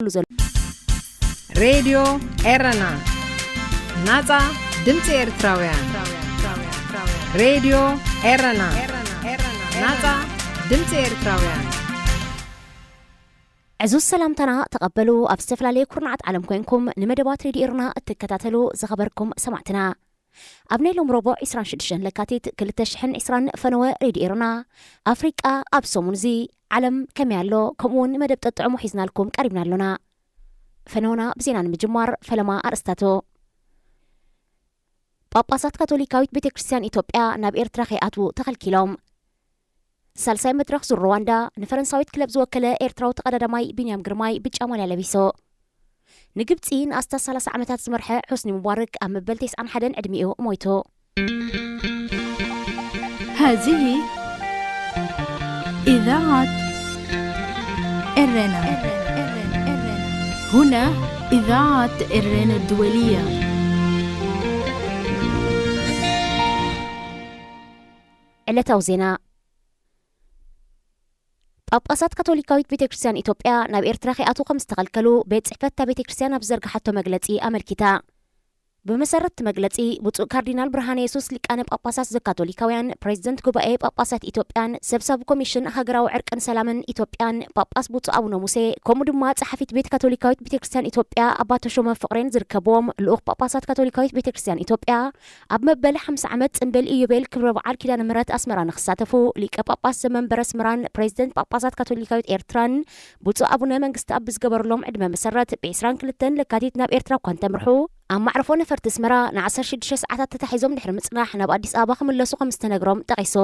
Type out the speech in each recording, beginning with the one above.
ዘሎ። ሬድዮ ኤረና፣ ናጻ ድምጺ ኤርትራውያን። ሬድዮ ኤረና፣ ናጻ ድምጺ ኤርትራውያን። ዕዙዝ ሰላምታና ተቐበሉ። ኣብ ዝተፈላለየ ኩርናዓት ዓለም ኮይንኩም ንመደባት ሬድዮ ኤረና እትከታተሉ ዝኸበርኩም ሰማዕትና፣ ኣብ ናይ ሎም ረቡዕ ዕስራን ሽዱሽተን ለካቲት ክልተ ሽሕን ዕስራን ፈነወ ሬድዮ ኤረና ኣፍሪቃ ኣብ ሰሙን እዚ ዓለም ከመይ ኣሎ፣ ከምኡ እውን መደብ ጠጥዑሙ ሒዝናልኩም ቀሪብና ኣሎና። ፈነወና ብዜና ንምጅማር ፈለማ ኣርእስታቱ። ጳጳሳት ካቶሊካዊት ቤተ ክርስቲያን ኢትዮጵያ ናብ ኤርትራ ከይኣትዉ ተኸልኪሎም። ሳልሳይ መድረኽ ዙር ሩዋንዳ ንፈረንሳዊት ክለብ ዝወከለ ኤርትራዊ ተቐዳዳማይ ቢንያም ግርማይ ብጫ ማልያ ለቢሱ። ንግብጺ ንኣስታት ሰላሳ ዓመታት ዝመርሐ ሑስኒ ሙባረክ ኣብ መበል ተስዓን ሓደን ዕድሚኡ ሞይቱ። هذه إذاعة إرنا. هنا إذاعة إرنا الدولية. ዕለታዊ ዜና። ጳጳሳት ካቶሊካዊት ቤተ ክርስቲያን ኢትዮጵያ ናብ ኤርትራ ከይኣትዉ ከም ዝተኸልከሉ ቤት ጽሕፈት እታ ቤተ ክርስቲያን ኣብ ዝዘርግሓቶ መግለጺ ኣመልኪታ። ብመሰረት እቲ መግለጺ፣ ብፁዕ ካርዲናል ብርሃነ የሱስ ሊቃነ ጳጳሳት ዘካቶሊካውያን፣ ፕሬዚደንት ጉባኤ ጳጳሳት ኢትዮጵያን ሰብሳቢ ኮሚሽን ሃገራዊ ዕርቅን ሰላምን ኢትዮጵያን ጳጳስ ብፁዕ ኣቡነ ሙሴ፣ ከምኡ ድማ ጸሓፊት ቤት ካቶሊካዊት ቤተ ክርስቲያን ኢትዮጵያ ኣባ ተሾመ ፍቕሬን ዝርከብዎም ልኡኽ ጳጳሳት ካቶሊካዊት ቤተ ክርስቲያን ኢትዮጵያ፣ ኣብ መበል ሓምሳ ዓመት ጽንብል ኢዮቤል ክብረ በዓል ኪዳነ ምሕረት ኣስመራ ንኽሳተፉ ሊቀ ጳጳስ ዘመንበረ ኣስመራን ፕሬዚደንት ጳጳሳት ካቶሊካዊት ኤርትራን ብፁዕ ኣቡነ መንግስተኣብ ብዝገበርሎም ዕድመ መሰረት ብ ዕስራን ክልተን ለካቲት ናብ ኤርትራ እኳ እንተምርሑ፣ ኣብ ማዕርፎ ነፈርቲ ኣስመራ ን ዓሰርተ ሽዱሽተ ሰዓታት ተታሒዞም ድሕሪ ምጽናሕ ናብ ኣዲስ ኣበባ ክምለሱ ከም ዝተነግሮም ጠቒሱ።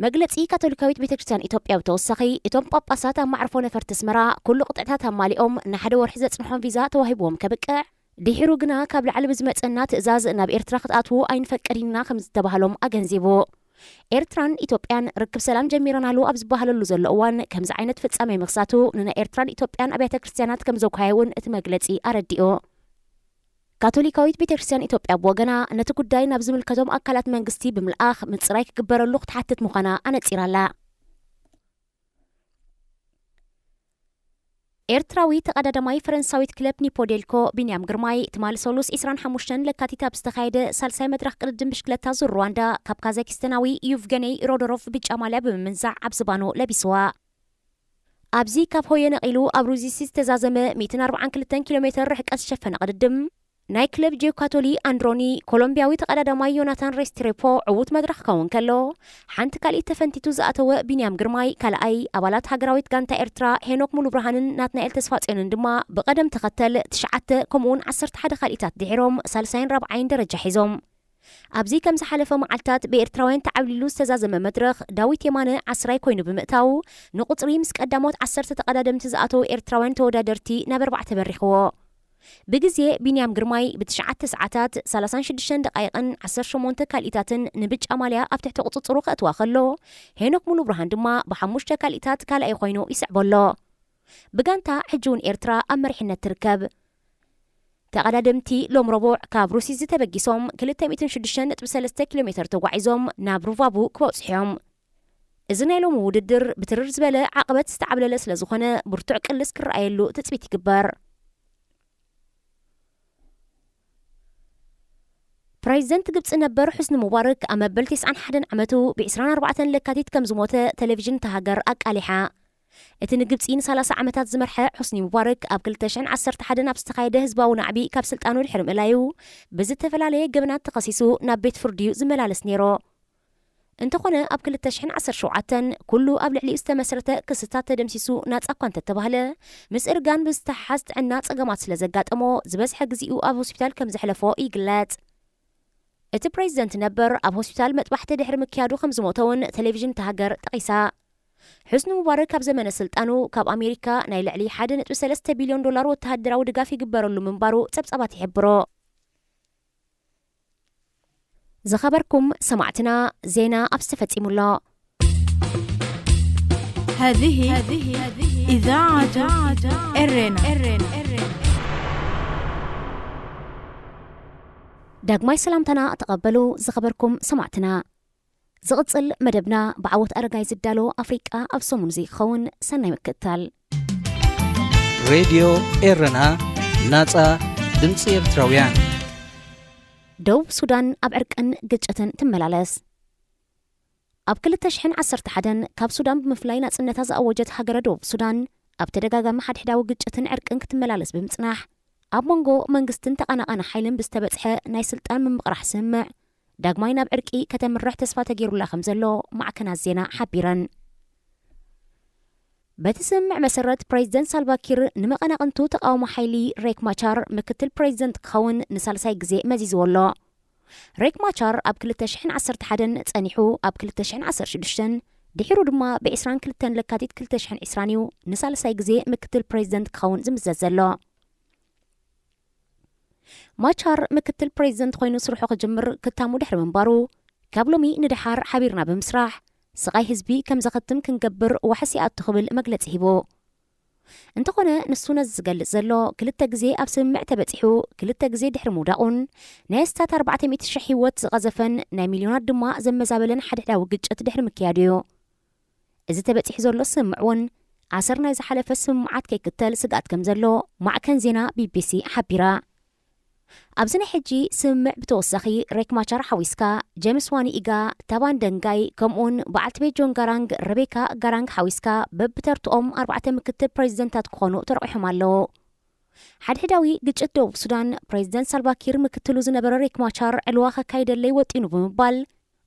መግለጺ ካቶሊካዊት ቤተ ክርስቲያን ኢትዮጵያ ብተወሳኺ፣ እቶም ጳጳሳት ኣብ ማዕርፎ ነፈርቲ ኣስመራ ኩሉ ቅጥዕታት ኣማሊኦም ንሓደ ወርሒ ዘጽንሖም ቪዛ ተዋሂብዎም ከብቅዕ፣ ድሒሩ ግና ካብ ላዕሊ ብዝመጸና ትእዛዝ ናብ ኤርትራ ክትኣትዉ ኣይንፈቅድን ኢና ከም ዝተባህሎም ኣገንዚቡ። ኤርትራን ኢትዮጵያን ርክብ ሰላም ጀሚረናሉ ኣብ ዝበሃለሉ ዘሎ እዋን፣ ከምዚ ዓይነት ፍጻሜ ምኽሳቱ ንናይ ኤርትራን ኢትዮጵያን ኣብያተ ክርስቲያናት ከም ዘጉሃየ እውን እቲ መግለጺ ኣረዲኡ። ካቶሊካዊት ቤተ ክርስቲያን ኢትዮጵያ ብወገና፣ ነቲ ጉዳይ ናብ ዝምልከቶም ኣካላት መንግስቲ ብምልኣኽ ምጽራይ ክግበረሉ ክትሓትት ምዃና ኣነጺራ'ላ። ኤርትራዊ ተቐዳዳማይ ፈረንሳዊት ክለብ ኒፖ ዴልኮ ቢንያም ግርማይ፣ ትማሊ ሰሉስ ዕስራን ሓሙሽተን ለካቲት ኣብ ዝተኻየደ ሳልሳይ መድረኽ ቅድድም ብሽክለታ ዙር ሩዋንዳ፣ ካብ ካዛኪስተናዊ ዩቭገኒ ሮዶሮቭ ብጫ ማልያ ብምምንዛዕ ኣብ ዝባኑ ለቢስዋ። ኣብዚ ካብ ሆየ ነቒሉ ኣብ ሩዚሲ ዝተዛዘመ ሚእትን ኣርባዓን ክልተን ኪሎ ሜተር ርሕቀት ዝሸፈነ ቅድድም፣ ናይ ክለብ ጂዮካቶሊ ኣንድሮኒ፣ ኮሎምቢያዊ ተቐዳዳማይ ዮናታን ሬስትሬፖ ዕዉት መድረኽ ክኸውን ከሎ፣ ሓንቲ ካልኢት ተፈንቲቱ ዝኣተወ ቢንያም ግርማይ ካልኣይ፣ ኣባላት ሃገራዊት ጋንታ ኤርትራ ሄኖክ ሙሉብርሃንን ናትናኤል ተስፋጽዮንን ድማ ብቐደም ተኸተል ትሽዓተ፣ ከምኡውን ዓሰርተ ሓደ ካልኢታት ድሒሮም ሳልሳይን ራብዓይን ደረጃ ሒዞም። ኣብዚ ከም ዝሓለፈ መዓልታት ብኤርትራውያን ተዓብሊሉ ዝተዛዘመ መድረኽ፣ ዳዊት የማነ ዓስራይ ኮይኑ ብምእታው፣ ንቁጽሪ ምስ ቀዳሞት ዓሰርተ ተቐዳደምቲ ዝኣተዉ ኤርትራውያን ተወዳደርቲ ናብ ኣርባዕተ በሪኽዎ። ብግዜ ቢንያም ግርማይ ብትሽዓተ ሰዓታት፣ ሰላሳን ሽዱሽተን ደቓይቕን፣ ዓሰርተ ሸሞንተ ካልኢታትን ንብጫ ማልያ ኣብ ትሕቲ ቁጽጽሩ ከእትዋ ከሎ፣ ሄኖክ ሙሉብርሃን ድማ ብሓሙሽተ ካልኢታት ካልኣይ ኮይኑ ይስዕቦ ኣሎ። ብጋንታ ሕጂ እውን ኤርትራ ኣብ መሪሕነት ትርከብ። ተቐዳደምቲ ሎም ረቡዕ ካብ ሩሲዚ ተበጊሶም ክልተ ሚእትን ሽዱሽተን ነጥቢ ሰለስተ ኪሎ ሜተር ተጓዒዞም ናብ ሩቫቡ ክበጽሑ እዮም። እዚ ናይ ሎሚ ውድድር ብትርር ዝበለ ዓቐበት ዝተዓብለለ ስለ ዝኾነ ብርቱዕ ቅልስ ክረኣየሉ ትጽቢት ይግበር። ፕሬዚደንት ግብጺ ነበር ሑስኒ ሙባረክ ኣብ መበል ተስዓን ሓደን ዓመቱ ብ ዕስራን ኣርባዕተን ለካቲት ከም ዝሞተ ቴሌቪዥን እታ ሃገር ኣቃሊሓ። እቲ ንግብጺ ንሰላሳ ዓመታት ዝመርሐ ሑስኒ ሙባረክ ኣብ ክልተ ሽሕን ዓሰርተ ሓደን ኣብ ዝተኻየደ ህዝባዊ ናዕቢ ካብ ስልጣኑ ድሕሪ ምእላዩ ብዝተፈላለየ ገበናት ተኸሲሱ ናብ ቤት ፍርዲ እዩ ዝመላለስ ነይሩ። እንተኾነ ኣብ ክልተ ሽሕን ዓሰርተ ሸውዓተን ኩሉ ኣብ ልዕሊኡ ዝተመስረተ ክስታት ተደምሲሱ ናጻ እኳ እንተተባህለ፣ ምስ እርጋን ብዝተሓሓዝ ጥዕና ጸገማት ስለ ዘጋጠሞ ዝበዝሐ ግዜኡ ኣብ ሆስፒታል ከም ዘሕለፎ ይግለጽ። እቲ ፕሬዚደንት ነበር ኣብ ሆስፒታል መጥባሕቲ ድሕሪ ምክያዱ ከም ዝሞተ እውን ቴሌቪዥን እታ ሃገር ጠቒሳ። ሑስኒ ሙባረክ ኣብ ዘመነ ስልጣኑ ካብ ኣሜሪካ ናይ ልዕሊ ሓደ ነጥቢ ሰለስተ ቢልዮን ዶላር ወተሃደራዊ ድጋፍ ይግበረሉ ምንባሩ ጸብጻባት ይሕብሮ። ዝኸበርኩም ሰማዕትና፣ ዜና ኣብዚ ተፈጺሙ ኣሎ። هذه إذاعة إرنا. ዳግማይ ሰላምታና ተቐበሉ ዝኸበርኩም ሰማዕትና። ዝቕጽል መደብና ብዓወት ኣረጋይ ዝዳሎ ኣፍሪቃ ኣብ ሰሙን እዚ ክኸውን። ሰናይ ምክትታል። ሬድዮ ኤረና፣ ናጻ ድምጺ ኤርትራውያን። ደቡብ ሱዳን ኣብ ዕርቅን ግጭትን ትመላለስ። ኣብ ክልተ ሽሕን ዓሰርተ ሓደን ካብ ሱዳን ብምፍላይ ናጽነታ ዝኣወጀት ሃገረ ደቡብ ሱዳን፣ ኣብ ተደጋጋሚ ሓድሕዳዊ ግጭትን ዕርቅን ክትመላለስ ብምጽናሕ፣ ኣብ መንጎ መንግስትን ተቓናቓኒ ሓይልን ብዝተበጽሐ ናይ ስልጣን ምምቕራሕ ስምምዕ፣ ዳግማይ ናብ ዕርቂ ከተምርሕ ተስፋ ተገይሩላ ከም ዘሎ ማዕከናት ዜና ሓቢረን። በቲ ስምምዕ መሰረት፣ ፕሬዚደንት ሳልቫኪር ንመቐናቕንቱ ተቓውሞ ሓይሊ ሬክ ማቻር ምክትል ፕሬዚደንት ክኸውን ንሳልሳይ ግዜ መዚዝዎ ኣሎ። ሬክ ማቻር ኣብ ክልተ ሽሕን ዓሰርተ ሓደን ጸኒሑ፣ ኣብ ክልተ ሽሕን ዓሰርተ ሽዱሽተን፣ ድሒሩ ድማ ብ ዕስራን ክልተን ለካቲት ክልተ ሽሕን ዕስራን እዩ ንሳልሳይ ግዜ ምክትል ፕሬዚደንት ክኸውን ዝምዘዝ ዘሎ። ማቻር ምክትል ፕሬዚደንት ኮይኑ ስርሑ ክጅምር ክታሙ ድሕሪ ምንባሩ፣ ካብ ሎሚ ንደሓር ሓቢርና ብምስራሕ ስቓይ ህዝቢ ከም ዘኸትም ክንገብር ዋሕስ ይኣቱ ክብል መግለጺ ሂቡ። እንተኾነ፣ ንሱ ነዚ ዝገልጽ ዘሎ፣ ክልተ ግዜ ኣብ ስምምዕ ተበጺሑ፣ ክልተ ግዜ ድሕሪ ምውዳቑን ናይ ኣስታት ኣርባዕተ ሚእቲ ሽሕ ህይወት ዝቐዘፈን ናይ ሚልዮናት ድማ ዘመዛበለን ሓድሕዳዊ ግጭት ድሕሪ ምክያዱ እዩ። እዚ ተበጺሑ ዘሎ ስምምዕ እውን ኣሰር ናይ ዝሓለፈ ስምምዓት ከይክተል ስግኣት ከም ዘሎ ማዕከን ዜና ቢቢሲ ሓቢራ። ኣብዚ ናይ ሕጂ ስምምዕ ብተወሳኺ፣ ሬክ ማቻር ሓዊስካ፣ ጄምስ ዋኒ ኢጋ፣ ታባን ደንጋይ፣ ከምኡውን በዓልቲ ቤት ጆን ጋራንግ፣ ረቤካ ጋራንግ ሓዊስካ፣ በብተርትኦም ኣርባዕተ ምክትል ፕሬዚደንታት ክኾኑ ተረቑሖም ኣለዉ። ሓድሕዳዊ ግጭት ደቡብ ሱዳን፣ ፕሬዚደንት ሳልቫኪር ምክትሉ ዝነበረ ሬክ ማቻር ዕልዋ ከካይደለይ ወጢኑ ብምባል፣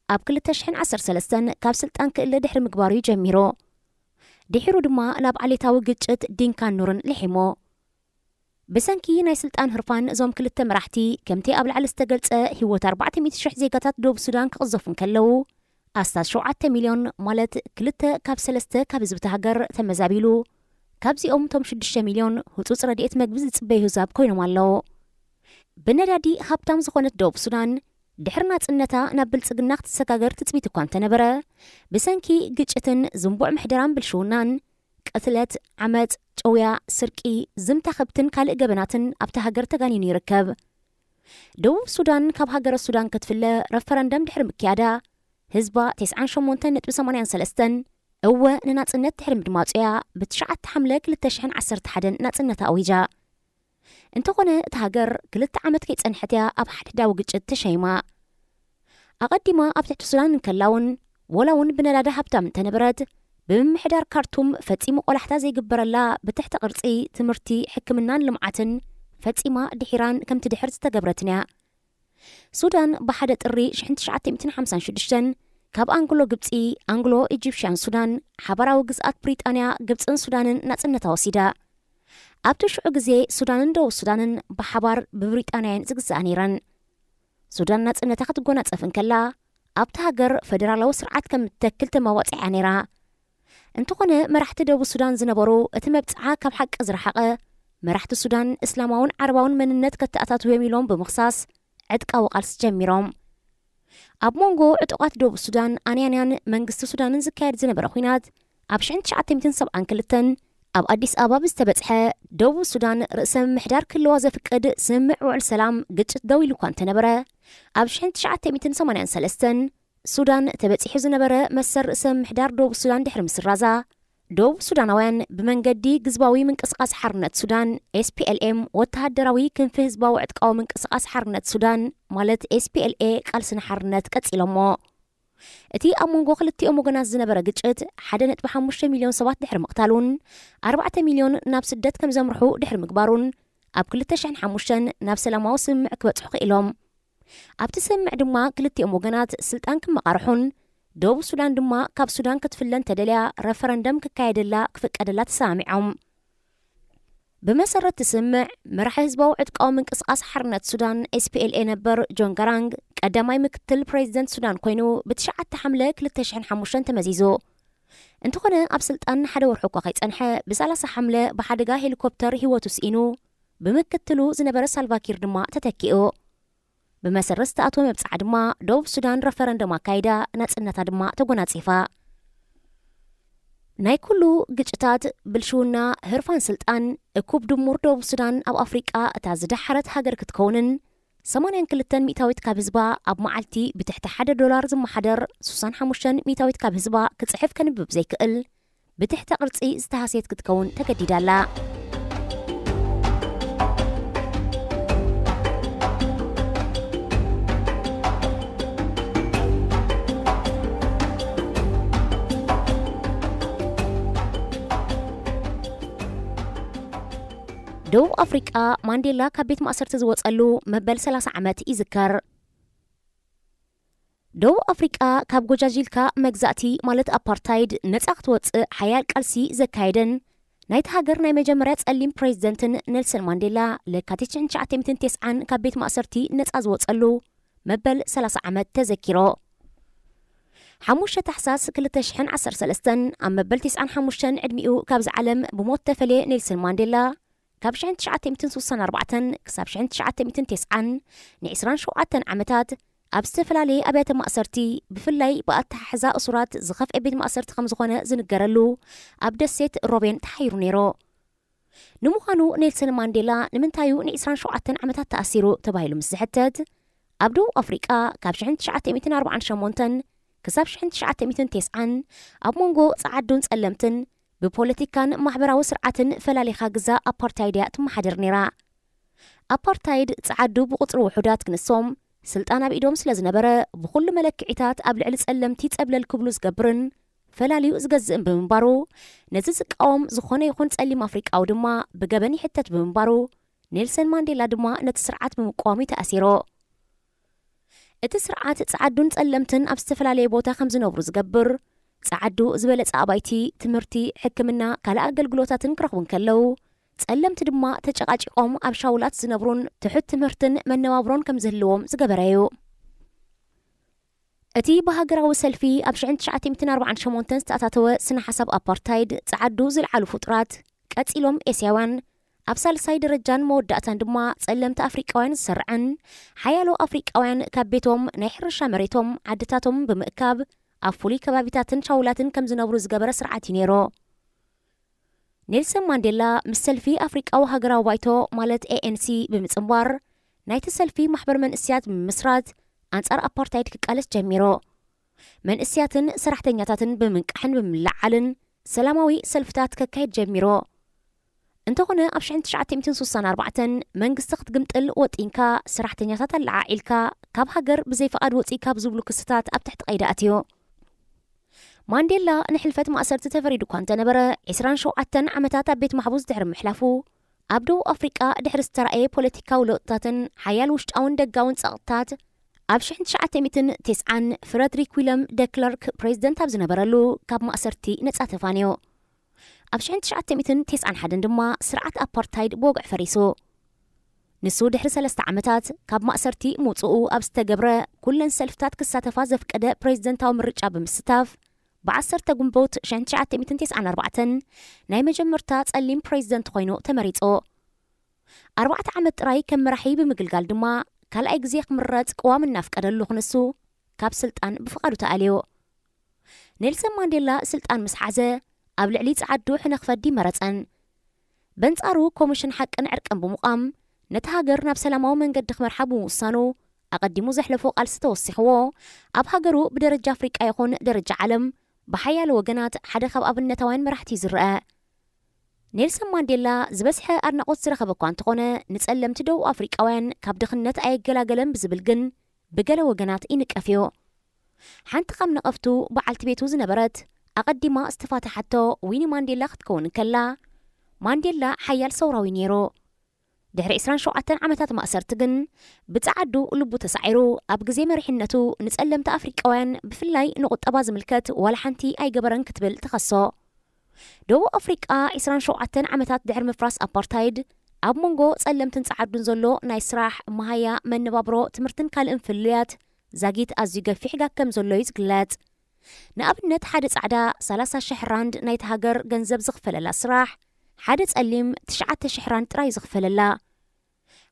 ኣብ ክልተ ሽሕን ዓሰርተ ሰለስተን ካብ ስልጣን ክእለ ድሕሪ ምግባሩ እዩ ጀሚሩ። ድሒሩ ድማ ናብ ዓሌታዊ ግጭት ዲንካን ኑርን ልሒሙ። ብሰንኪ ናይ ስልጣን ህርፋን እዞም ክልተ መራሕቲ፣ ከምቲ ኣብ ላዕሊ ዝተገልጸ፣ ህይወት ኣርባዕተ ሚእቲ ሽሕ ዜጋታት ደቡብ ሱዳን ክቕዘፉ እንከለዉ፣ ኣስታት ሸውዓተ ሚልዮን፣ ማለት ክልተ ካብ ሰለስተ ካብ ህዝቢ እታ ሃገር ተመዛቢሉ፣ ካብዚኦም እቶም ሽዱሽተ ሚልዮን ህጹጽ ረድኤት መግቢ ዝጽበዩ ህዛብ ኮይኖም ኣለዉ። ብነዳዲ ሃብታም ዝኾነት ደቡብ ሱዳን፣ ድሕሪ ናጽነታ ናብ ብልጽግና ክትሰጋገር ትጽቢት እኳ እንተነበረ፣ ብሰንኪ ግጭትን ዝንቡዕ ምሕደራን ብልሽውናን፣ ቅትለት፣ ዓመጽ፣ ጨውያ፣ ስርቂ፣ ዝምታ ከብትን ካልእ ገበናትን ኣብታ ሃገር ተጋኒኑ ይርከብ። ደቡብ ሱዳን ካብ ሃገረ ሱዳን ክትፍለ ረፈረንደም ድሕሪ ምክያዳ፣ ህዝባ ተስዓን ሸሞንተን ነጥቢ ሰማንያን ሰለስተን እወ ንናጽነት ድሕሪ ምድማጹ እያ ብትሽዓተ ሓምለ ክልተ ሽሕን ዓሰርተ ሓደን ናጽነታ ኣዊጃ። እንተኾነ፣ እታ ሃገር ክልተ ዓመት ከይጸንሐት እያ ኣብ ሓድሕዳዊ ግጭት ተሸይማ። ኣቐዲማ ኣብ ትሕቲ ሱዳን እንከላ እውን፣ ወላ እውን ብነዳዲ ሃብታም እንተነበረት፣ ብምምሕዳር ካርቱም ፈጺሙ ቆላሕታ ዘይግበረላ ብትሕቲ ቅርጺ፣ ትምህርቲ፣ ሕክምናን ልምዓትን ፈጺማ ድሒራን ከም ትድሕር ዝተገብረትን እያ። ሱዳን ብሓደ ጥሪ ሽሕን ትሽዓተ ሚእትን ሓምሳን ሽዱሽተን ካብ ኣንግሎ ግብጺ፣ ኣንግሎ ኢጂፕሽያን ሱዳን፣ ሓባራዊ ግዝኣት ብሪጣንያ፣ ግብጽን ሱዳንን ናጽነታ ወሲዳ። ኣብቲ ሽዑ ግዜ ሱዳንን ደቡብ ሱዳንን ብሓባር ብብሪጣንያ እየን ዝግዝኣ ነይረን። ሱዳን ናጽነታ ክትጎናጸፍ እንከላ፣ ኣብቲ ሃገር ፈደራላዊ ስርዓት ከም እትተክል ተመዋጺዓ ነይራ። እንተኾነ፣ መራሕቲ ደቡብ ሱዳን ዝነበሩ፣ እቲ መብጽዓ ካብ ሓቂ ዝረሓቐ፣ መራሕቲ ሱዳን እስላማውን ዓረባውን መንነት ከተኣታትውዮም ኢሎም ብምኽሳስ፣ ዕጥቃዊ ቃልሲ ጀሚሮም። ኣብ መንጎ ዕጡቓት ደቡብ ሱዳን፣ ኣንያንያን መንግስቲ ሱዳንን ዝካየድ ዝነበረ ኲናት፣ ኣብ ሽሕን ትሽዓተ ሚእትን ሰብዓን ክልተን ኣብ ኣዲስ ኣበባ ብዝተበጽሐ፣ ደቡብ ሱዳን ርእሰ ምምሕዳር ክህልዋ ዘፍቅድ ስምምዕ ውዕል ሰላም፣ ግጭት ደው ኢሉ እኳ እንተነበረ፣ ኣብ ሽሕን ትሽዓተ ሚእትን ሰማንያን ሰለስተን ሱዳን ተበጺሑ ዝነበረ መሰል ርእሰ ምምሕዳር ደቡብ ሱዳን ድሕሪ ምስራዛ፣ ደቡብ ሱዳናውያን ብመንገዲ ግዝባዊ ምንቅስቓስ ሓርነት ሱዳን፣ ኤስፒኤልኤም፣ ወተሃደራዊ ክንፊ ህዝባዊ ዕጥቃዊ ምንቅስቓስ ሓርነት ሱዳን፣ ማለት ኤስፒኤልኤ፣ ቃልሲ ንሓርነት ቀጺሎሞ። እቲ ኣብ መንጎ ክልቲኦም ወገናት ዝነበረ ግጭት፣ ሓደ ነጥቢ ሓሙሽተ ሚልዮን ሰባት ድሕሪ ምቕታሉን፣ ኣርባዕተ ሚልዮን ናብ ስደት ከም ዘምርሑ ድሕሪ ምግባሩን፣ ኣብ ክልተ ሽሕን ሓሙሽተን ናብ ሰላማዊ ስምምዕ ክበጽሑ ክኢሎም። ኣብቲ ስምምዕ ድማ፣ ክልቲኦም ወገናት ስልጣን ክመቓርሑን፣ ደቡብ ሱዳን ድማ ካብ ሱዳን ክትፍለ እንተደልያ፣ ረፈረንደም ክካየደላ ክፍቀደላ ተሰማሚዖም። ብመሰረት እቲ ስምምዕ፣ መራሒ ህዝባዊ ዕጥቃዊ ምንቅስቓስ ሓርነት ሱዳን፣ ኤስፒኤልኤ፣ ነበር ጆን ጋራንግ፣ ቀዳማይ ምክትል ፕሬዚደንት ሱዳን ኮይኑ፣ ብትሽዓተ ሓምለ ክልተ ሽሕን ሓሙሽተን ተመዚዙ። እንተኾነ፣ ኣብ ስልጣን ሓደ ወርሒ እኳ ከይጸንሐ፣ ብሰላሳ ሓምለ ብሓደጋ ሄሊኮፕተር ህይወቱ ስኢኑ፣ ብምክትሉ ዝነበረ ሳልቫኪር ድማ ተተኪኡ። ብመሰረት ዝተኣትወ መብጽዓ ድማ፣ ደቡብ ሱዳን ረፈረንደም ኣካይዳ፣ ናጽነታ ድማ ተጎናጺፋ። ናይ ኩሉ ግጭታት፣ ብልሽውና፣ ህርፋን ስልጣን፣ እኩብ ድሙር ደቡብ ሱዳን ኣብ ኣፍሪቃ እታ ዝደሓረት ሃገር ክትከውንን፣ ሰማንያን ክልተን ሚእታዊት ካብ ህዝባ ኣብ መዓልቲ ብትሕቲ ሓደ ዶላር ዝመሓደር፣ ስሳን ሓሙሽተን ሚእታዊት ካብ ህዝባ ክጽሕፍ ከንብብ ዘይክእል፣ ብትሕተ ቅርጺ ዝተሃስየት ክትከውን ተገዲዳ ኣላ። ደቡብ ኣፍሪቃ፣ ማንዴላ ካብ ቤት ማእሰርቲ ዝወጸሉ መበል ሰላሳ ዓመት ይዝከር። ደቡብ ኣፍሪቃ፣ ካብ ጎጃጂልካ መግዛእቲ ማለት ኣፓርታይድ ነጻ ክትወጽእ ሓያል ቃልሲ ዘካየደን ናይቲ ሃገር ናይ መጀመርያ ጸሊም ፕሬዚደንትን ኔልሰን ማንዴላ፣ ለካቲት ሽሕን ትሽዓተ ሚእትን ተስዓን ካብ ቤት ማእሰርቲ ነጻ ዝወጸሉ መበል ሰላሳ ዓመት ተዘኪሮ። ሓሙሽተ ታሕሳስ ክልተ ሽሕን ዓሰርተ ሰለስተን፣ ኣብ መበል ተስዓን ሓሙሽተን ዕድሚኡ ካብዚ ዓለም ብሞት ተፈልየ ኔልሰን ማንዴላ፣ ካብ ሽሕን ትሽዓተ ሚእትን ስሳን ኣርባዕተን ክሳብ ሽሕን ትሽዓተ ሚእትን ተስዓን ንዕስራን ሸውዓተን ዓመታት ኣብ ዝተፈላለየ ኣብያተ ማእሰርቲ፣ ብፍላይ ብኣተሓሕዛ እሱራት ዝኸፍኤ ቤት ማእሰርቲ ከም ዝኾነ ዝንገረሉ ኣብ ደሴት ሮቤን ተሓይሩ ነይሩ። ንምዃኑ ኔልሰን ማንዴላ ንምንታዩ ንዕስራን ሸውዓተን ዓመታት ተኣሲሩ ተባሂሉ ምስ ዝሕተት፣ ኣብ ደቡብ ኣፍሪቃ ካብ ሽሕን ትሽዓተ ሚእትን ኣርባዓን ሸሞንተን ክሳብ ሽሕን ትሽዓተ ሚእትን ተስዓን ኣብ መንጎ ጸዓዱን ጸለምትን ብፖለቲካን ማሕበራዊ ስርዓትን ፈላሊኻ ግዛ ኣፓርታይድ እያ ትመሓደር ነይራ። ኣፓርታይድ ጸዓዱ ብቁጽሪ ውሑዳት ክንሶም ስልጣን ኣብ ኢዶም ስለ ዝነበረ፣ ብኹሉ መለክዒታት ኣብ ልዕሊ ጸለምቲ ጸብለል ክብሉ ዝገብርን ፈላልዩ ዝገዝእን ብምንባሩ፣ ነዚ ዝቃወም ዝኾነ ይኹን ጸሊም ኣፍሪቃዊ ድማ ብገበን ይሕተት ብምንባሩ፣ ኔልሰን ማንዴላ ድማ ነቲ ስርዓት ብምቅዋም እዩ ተኣሲሩ። እቲ ስርዓት ጸዓዱን ጸለምትን ኣብ ዝተፈላለየ ቦታ ከም ዝነብሩ ዝገብር፣ ጸዓዱ ዝበለጸ ኣባይቲ፣ ትምህርቲ፣ ሕክምና፣ ካልእ ኣገልግሎታትን ክረኽቡ እንከለዉ፣ ጸለምቲ ድማ ተጨቃጪቆም ኣብ ሻውላት ዝነብሩን ትሑት ትምህርትን መነባብሮን ከም ዝህልዎም ዝገበረ እዩ። እቲ ብሃገራዊ ሰልፊ ኣብ ሽሕን ትሽዓተ ሚእትን ኣርባዓን ሸሞንተን ዝተኣታተወ ስነ ሓሳብ ኣፓርታይድ፣ ጸዓዱ ዝለዓሉ ፍጡራት፣ ቀጺሎም ኤስያውያን፣ ኣብ ሳልሳይ ደረጃን መወዳእታን ድማ ጸለምቲ ኣፍሪቃውያን ዝሰርዐን፣ ሓያሎ ኣፍሪቃውያን ካብ ቤቶም፣ ናይ ሕርሻ መሬቶም፣ ዓድታቶም ብምእካብ ኣብ ፍሉይ ከባቢታትን ሻውላትን ከም ዝነብሩ ዝገበረ ስርዓት እዩ ነይሩ። ኔልሰን ማንዴላ ምስ ሰልፊ ኣፍሪቃዊ ሃገራዊ ባይቶ ማለት ኤኤንሲ ብምጽንባር፣ ናይቲ ሰልፊ ማሕበር መንእስያት ብምምስራት ኣንጻር ኣፓርታይድ ክቃለስ ጀሚሩ። መንእስያትን ሰራሕተኛታትን ብምንቃሕን ብምልዓልን ሰላማዊ ሰልፍታት ከካይድ ጀሚሩ። እንተኾነ ኣብ ሽሕን ትሽዓተ ሚእትን ስሳን ኣርባዕተን መንግስቲ ክትግምጥል ወጢንካ፣ ሰራሕተኛታት ኣለዓዒልካ፣ ካብ ሃገር ብዘይ ፍቓድ ወጺእካ ብዝብሉ ክስታት ኣብ ትሕቲ ቀይዲ ኣትዩ። ማንዴላ ንሕልፈት ማእሰርቲ ተፈሪዱ እኳ እንተነበረ፣ ዕስራን ሸውዓተን ዓመታት ኣብ ቤት ማሕቡስ ድሕሪ ምሕላፉ፣ ኣብ ደቡብ ኣፍሪቃ ድሕሪ ዝተራእየ ፖለቲካዊ ለውጥታትን ሓያል ውሽጣውን ደጋውን ጸቕጥታት፣ ኣብ ሽሕን ትሽዓተ ሚእትን ተስዓን ፍረድሪክ ዊለም ደክለርክ ፕሬዚደንት ኣብ ዝነበረሉ ካብ ማእሰርቲ ነጻ ተፋንዩ። ኣብ ሽሕን ትሽዓተ ሚእትን ተስዓን ሓደን ድማ ስርዓት ኣፓርታይድ ብወግዒ ፈሪሱ። ንሱ ድሕሪ ሰለስተ ዓመታት ካብ ማእሰርቲ ምውጽኡ ኣብ ዝተገብረ ኩለን ሰልፍታት ክሳተፋ ዘፍቀደ ፕሬዚደንታዊ ምርጫ ብምስታፍ፣ ብዓሰርተ ግንቦት ሽሕን ትሽዓተ ሚእትን ተስዓን ኣርባዕተን ናይ መጀመርታ ጸሊም ፕሬዚደንት ኮይኑ ተመሪጹ። ኣርባዕተ ዓመት ጥራይ ከም መራሒ ብምግልጋል ድማ፣ ካልኣይ ግዜ ክምረጽ ቅዋም እናፍቀደሉ ክንሱ፣ ካብ ስልጣን ብፍቓዱ ተኣልዩ። ኔልሰን ማንዴላ ስልጣን ምስ ሓዘ፣ ኣብ ልዕሊ ጸዓዱ ሕነ ክፈዲ መረጸን። በንጻሩ ኮሚሽን ሓቅን ዕርቅን ብምቋም፣ ነታ ሃገር ናብ ሰላማዊ መንገዲ ክመርሓ ብምውሳኑ፣ ኣቐዲሙ ዘሕለፎ ቃልሲ ተወሲኽዎ፣ ኣብ ሃገሩ ብደረጃ ኣፍሪቃ ይኹን ደረጃ ዓለም ብሓያሎ ወገናት ሓደ ካብ ኣብነታውያን መራሕቲ እዩ ዝረአ። ኔልሰን ማንዴላ ዝበዝሐ ኣድናቖት ዝረኸበ እኳ እንተኾነ፣ ንጸለምቲ ደቡብ ኣፍሪቃውያን ካብ ድኽነት ኣየገላገለን ብዝብል ግን ብገለ ወገናት ይንቀፍ እዩ። ሓንቲ ካብ ነቐፍቱ በዓልቲ ቤቱ ዝነበረት ኣቐዲማ ዝተፋትሓቶ ዊኒ ማንዴላ ክትከውን እንከላ፣ ማንዴላ ሓያል ሰውራዊ ነይሩ። ድሕሪ ዕስራን ሸውዓተን ዓመታት ማእሰርቲ ግን ብጸዓዱ ልቡ ተሳዒሩ፣ ኣብ ግዜ መሪሕነቱ ንጸለምቲ ኣፍሪቃውያን ብፍላይ ንቁጠባ ዝምልከት ዋላ ሓንቲ ኣይገበረን ክትብል ትኸሶ። ደቡብ ኣፍሪቃ ዕስራን ሸውዓተን ዓመታት ድሕሪ ምፍራስ ኣፓርታይድ ኣብ መንጎ ጸለምትን ጸዓዱን ዘሎ ናይ ስራሕ፣ መሃያ፣ መነባብሮ፣ ትምህርትን ካልእን ፍልልያት ዛጊት ኣዝዩ ገፊሕ ጋግ ከም ዘሎ እዩ ዝግለጽ። ንኣብነት ሓደ ጻዕዳ ሰላሳ ሽሕ ራንድ ናይቲ ሃገር ገንዘብ ዝኽፈለላ ስራሕ፣ ሓደ ጸሊም ትሽዓተ ሽሕ ራንድ ጥራይ ዝኽፈለላ።